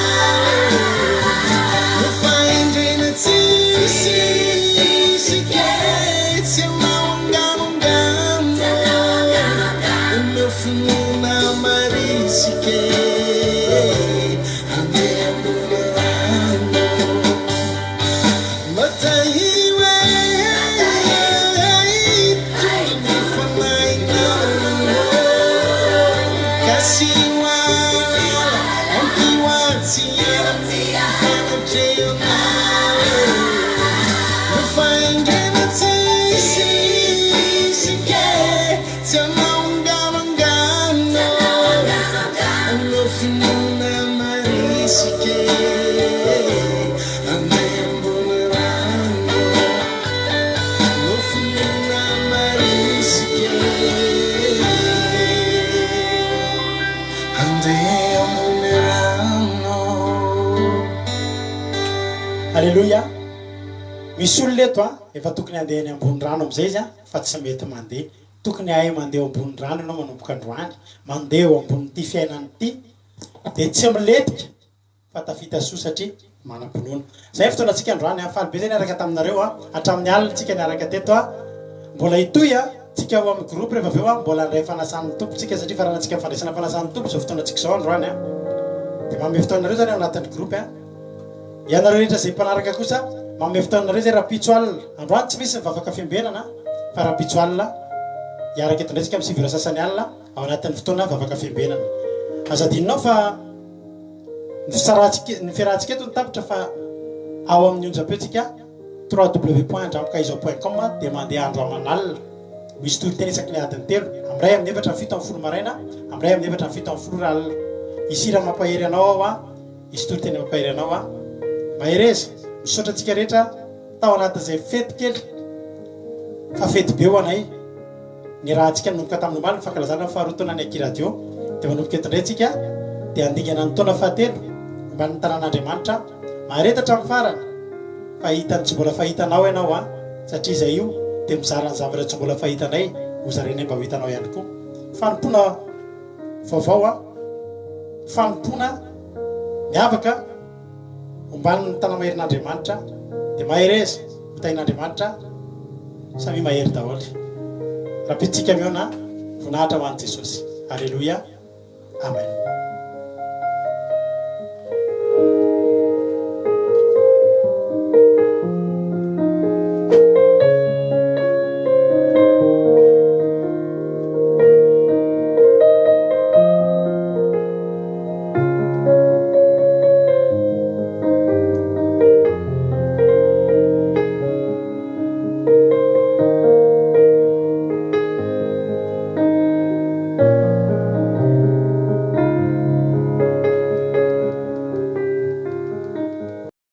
Speaker 2: Aleloia! Misy olona eto an, efa tokony handeha eny ambony rano amin'izay izy an, fa tsy mety mandeha. Tokony hahay mandeha eo ambony rano ianao manomboka androany, mandeha eo ambonin'ity fiainana ity, dia tsy milentika. Fa tafita soa satria manam-pinoana. Zay ny fotoanantsika androany a! Faly be zay niaraka taminareo a! Hatramin'ny alina tsika niaraka teto a! Mbola hitohy a! Tsika ao amin'ny groupe rehefa avy eo a! Mbola handray fanasan'ny Tompo tsika satria faranantsika amin'ny fandraisana fanasan'ny Tompo izao fotoanantsika izao androany a! Dia manome fotoana anareo zany ao anatin'ny groupe a! Ianareo rehetra izay mpanaraka kosa manome fotoana anareo izay rahampitso alina. Androany tsy misy ny vavaka fiambenana fa rahampitso alina hiaraka eto indray tsika amin'ny 9 ora sasany alina ao anatin'ny fotoana vavaka fiambenana. Aza adinonao fa. Ny fisarahantsika, ny fiarahantsika eto no tapitra fa ao amin'ny onjam-peontsika www.andrambokaizao.com dia mandeha andro aman'alina. Misy toriteny isaky ny adiny telo, amin'ny iray, amin'ny efatra, amin'ny fito, amin'ny folo maraina, Amin'ny iray amin'ny efatra amin'ny 17 ora alina. Hisy hira mampahery anao ao an, hisy toriteny mampahery anao an. Mahereza, misaotra antsika rehetra tao anatin'izay fety kely fa fety be ho anay. Niarahantsika nanomboka tamin'ny omaly ny fankalazana ny faharoa taonan'ny Aky Radio dia manomboka eto indray tsika dia handingana ny taona fahatelo omban'ny tanàn'Andriamanitra. Mahareta hatramin'ny farany fa hahita ny tsy mbola fahitanao ianao an, satria izay io dia mizara ny zavatra tsy mbola fahitanay ho zarainay mba ho hitanao ihany koa. Fanompoana vaovao an, fanompoana miavaka omban'ny tanamaherin'Andriamanitra dia mahereza ho tahin'Andriamanitra samia mahery daholo. Rahampitso tsika mihaona, voninahitra ho an'i Jesosy. Aleloia. Amen.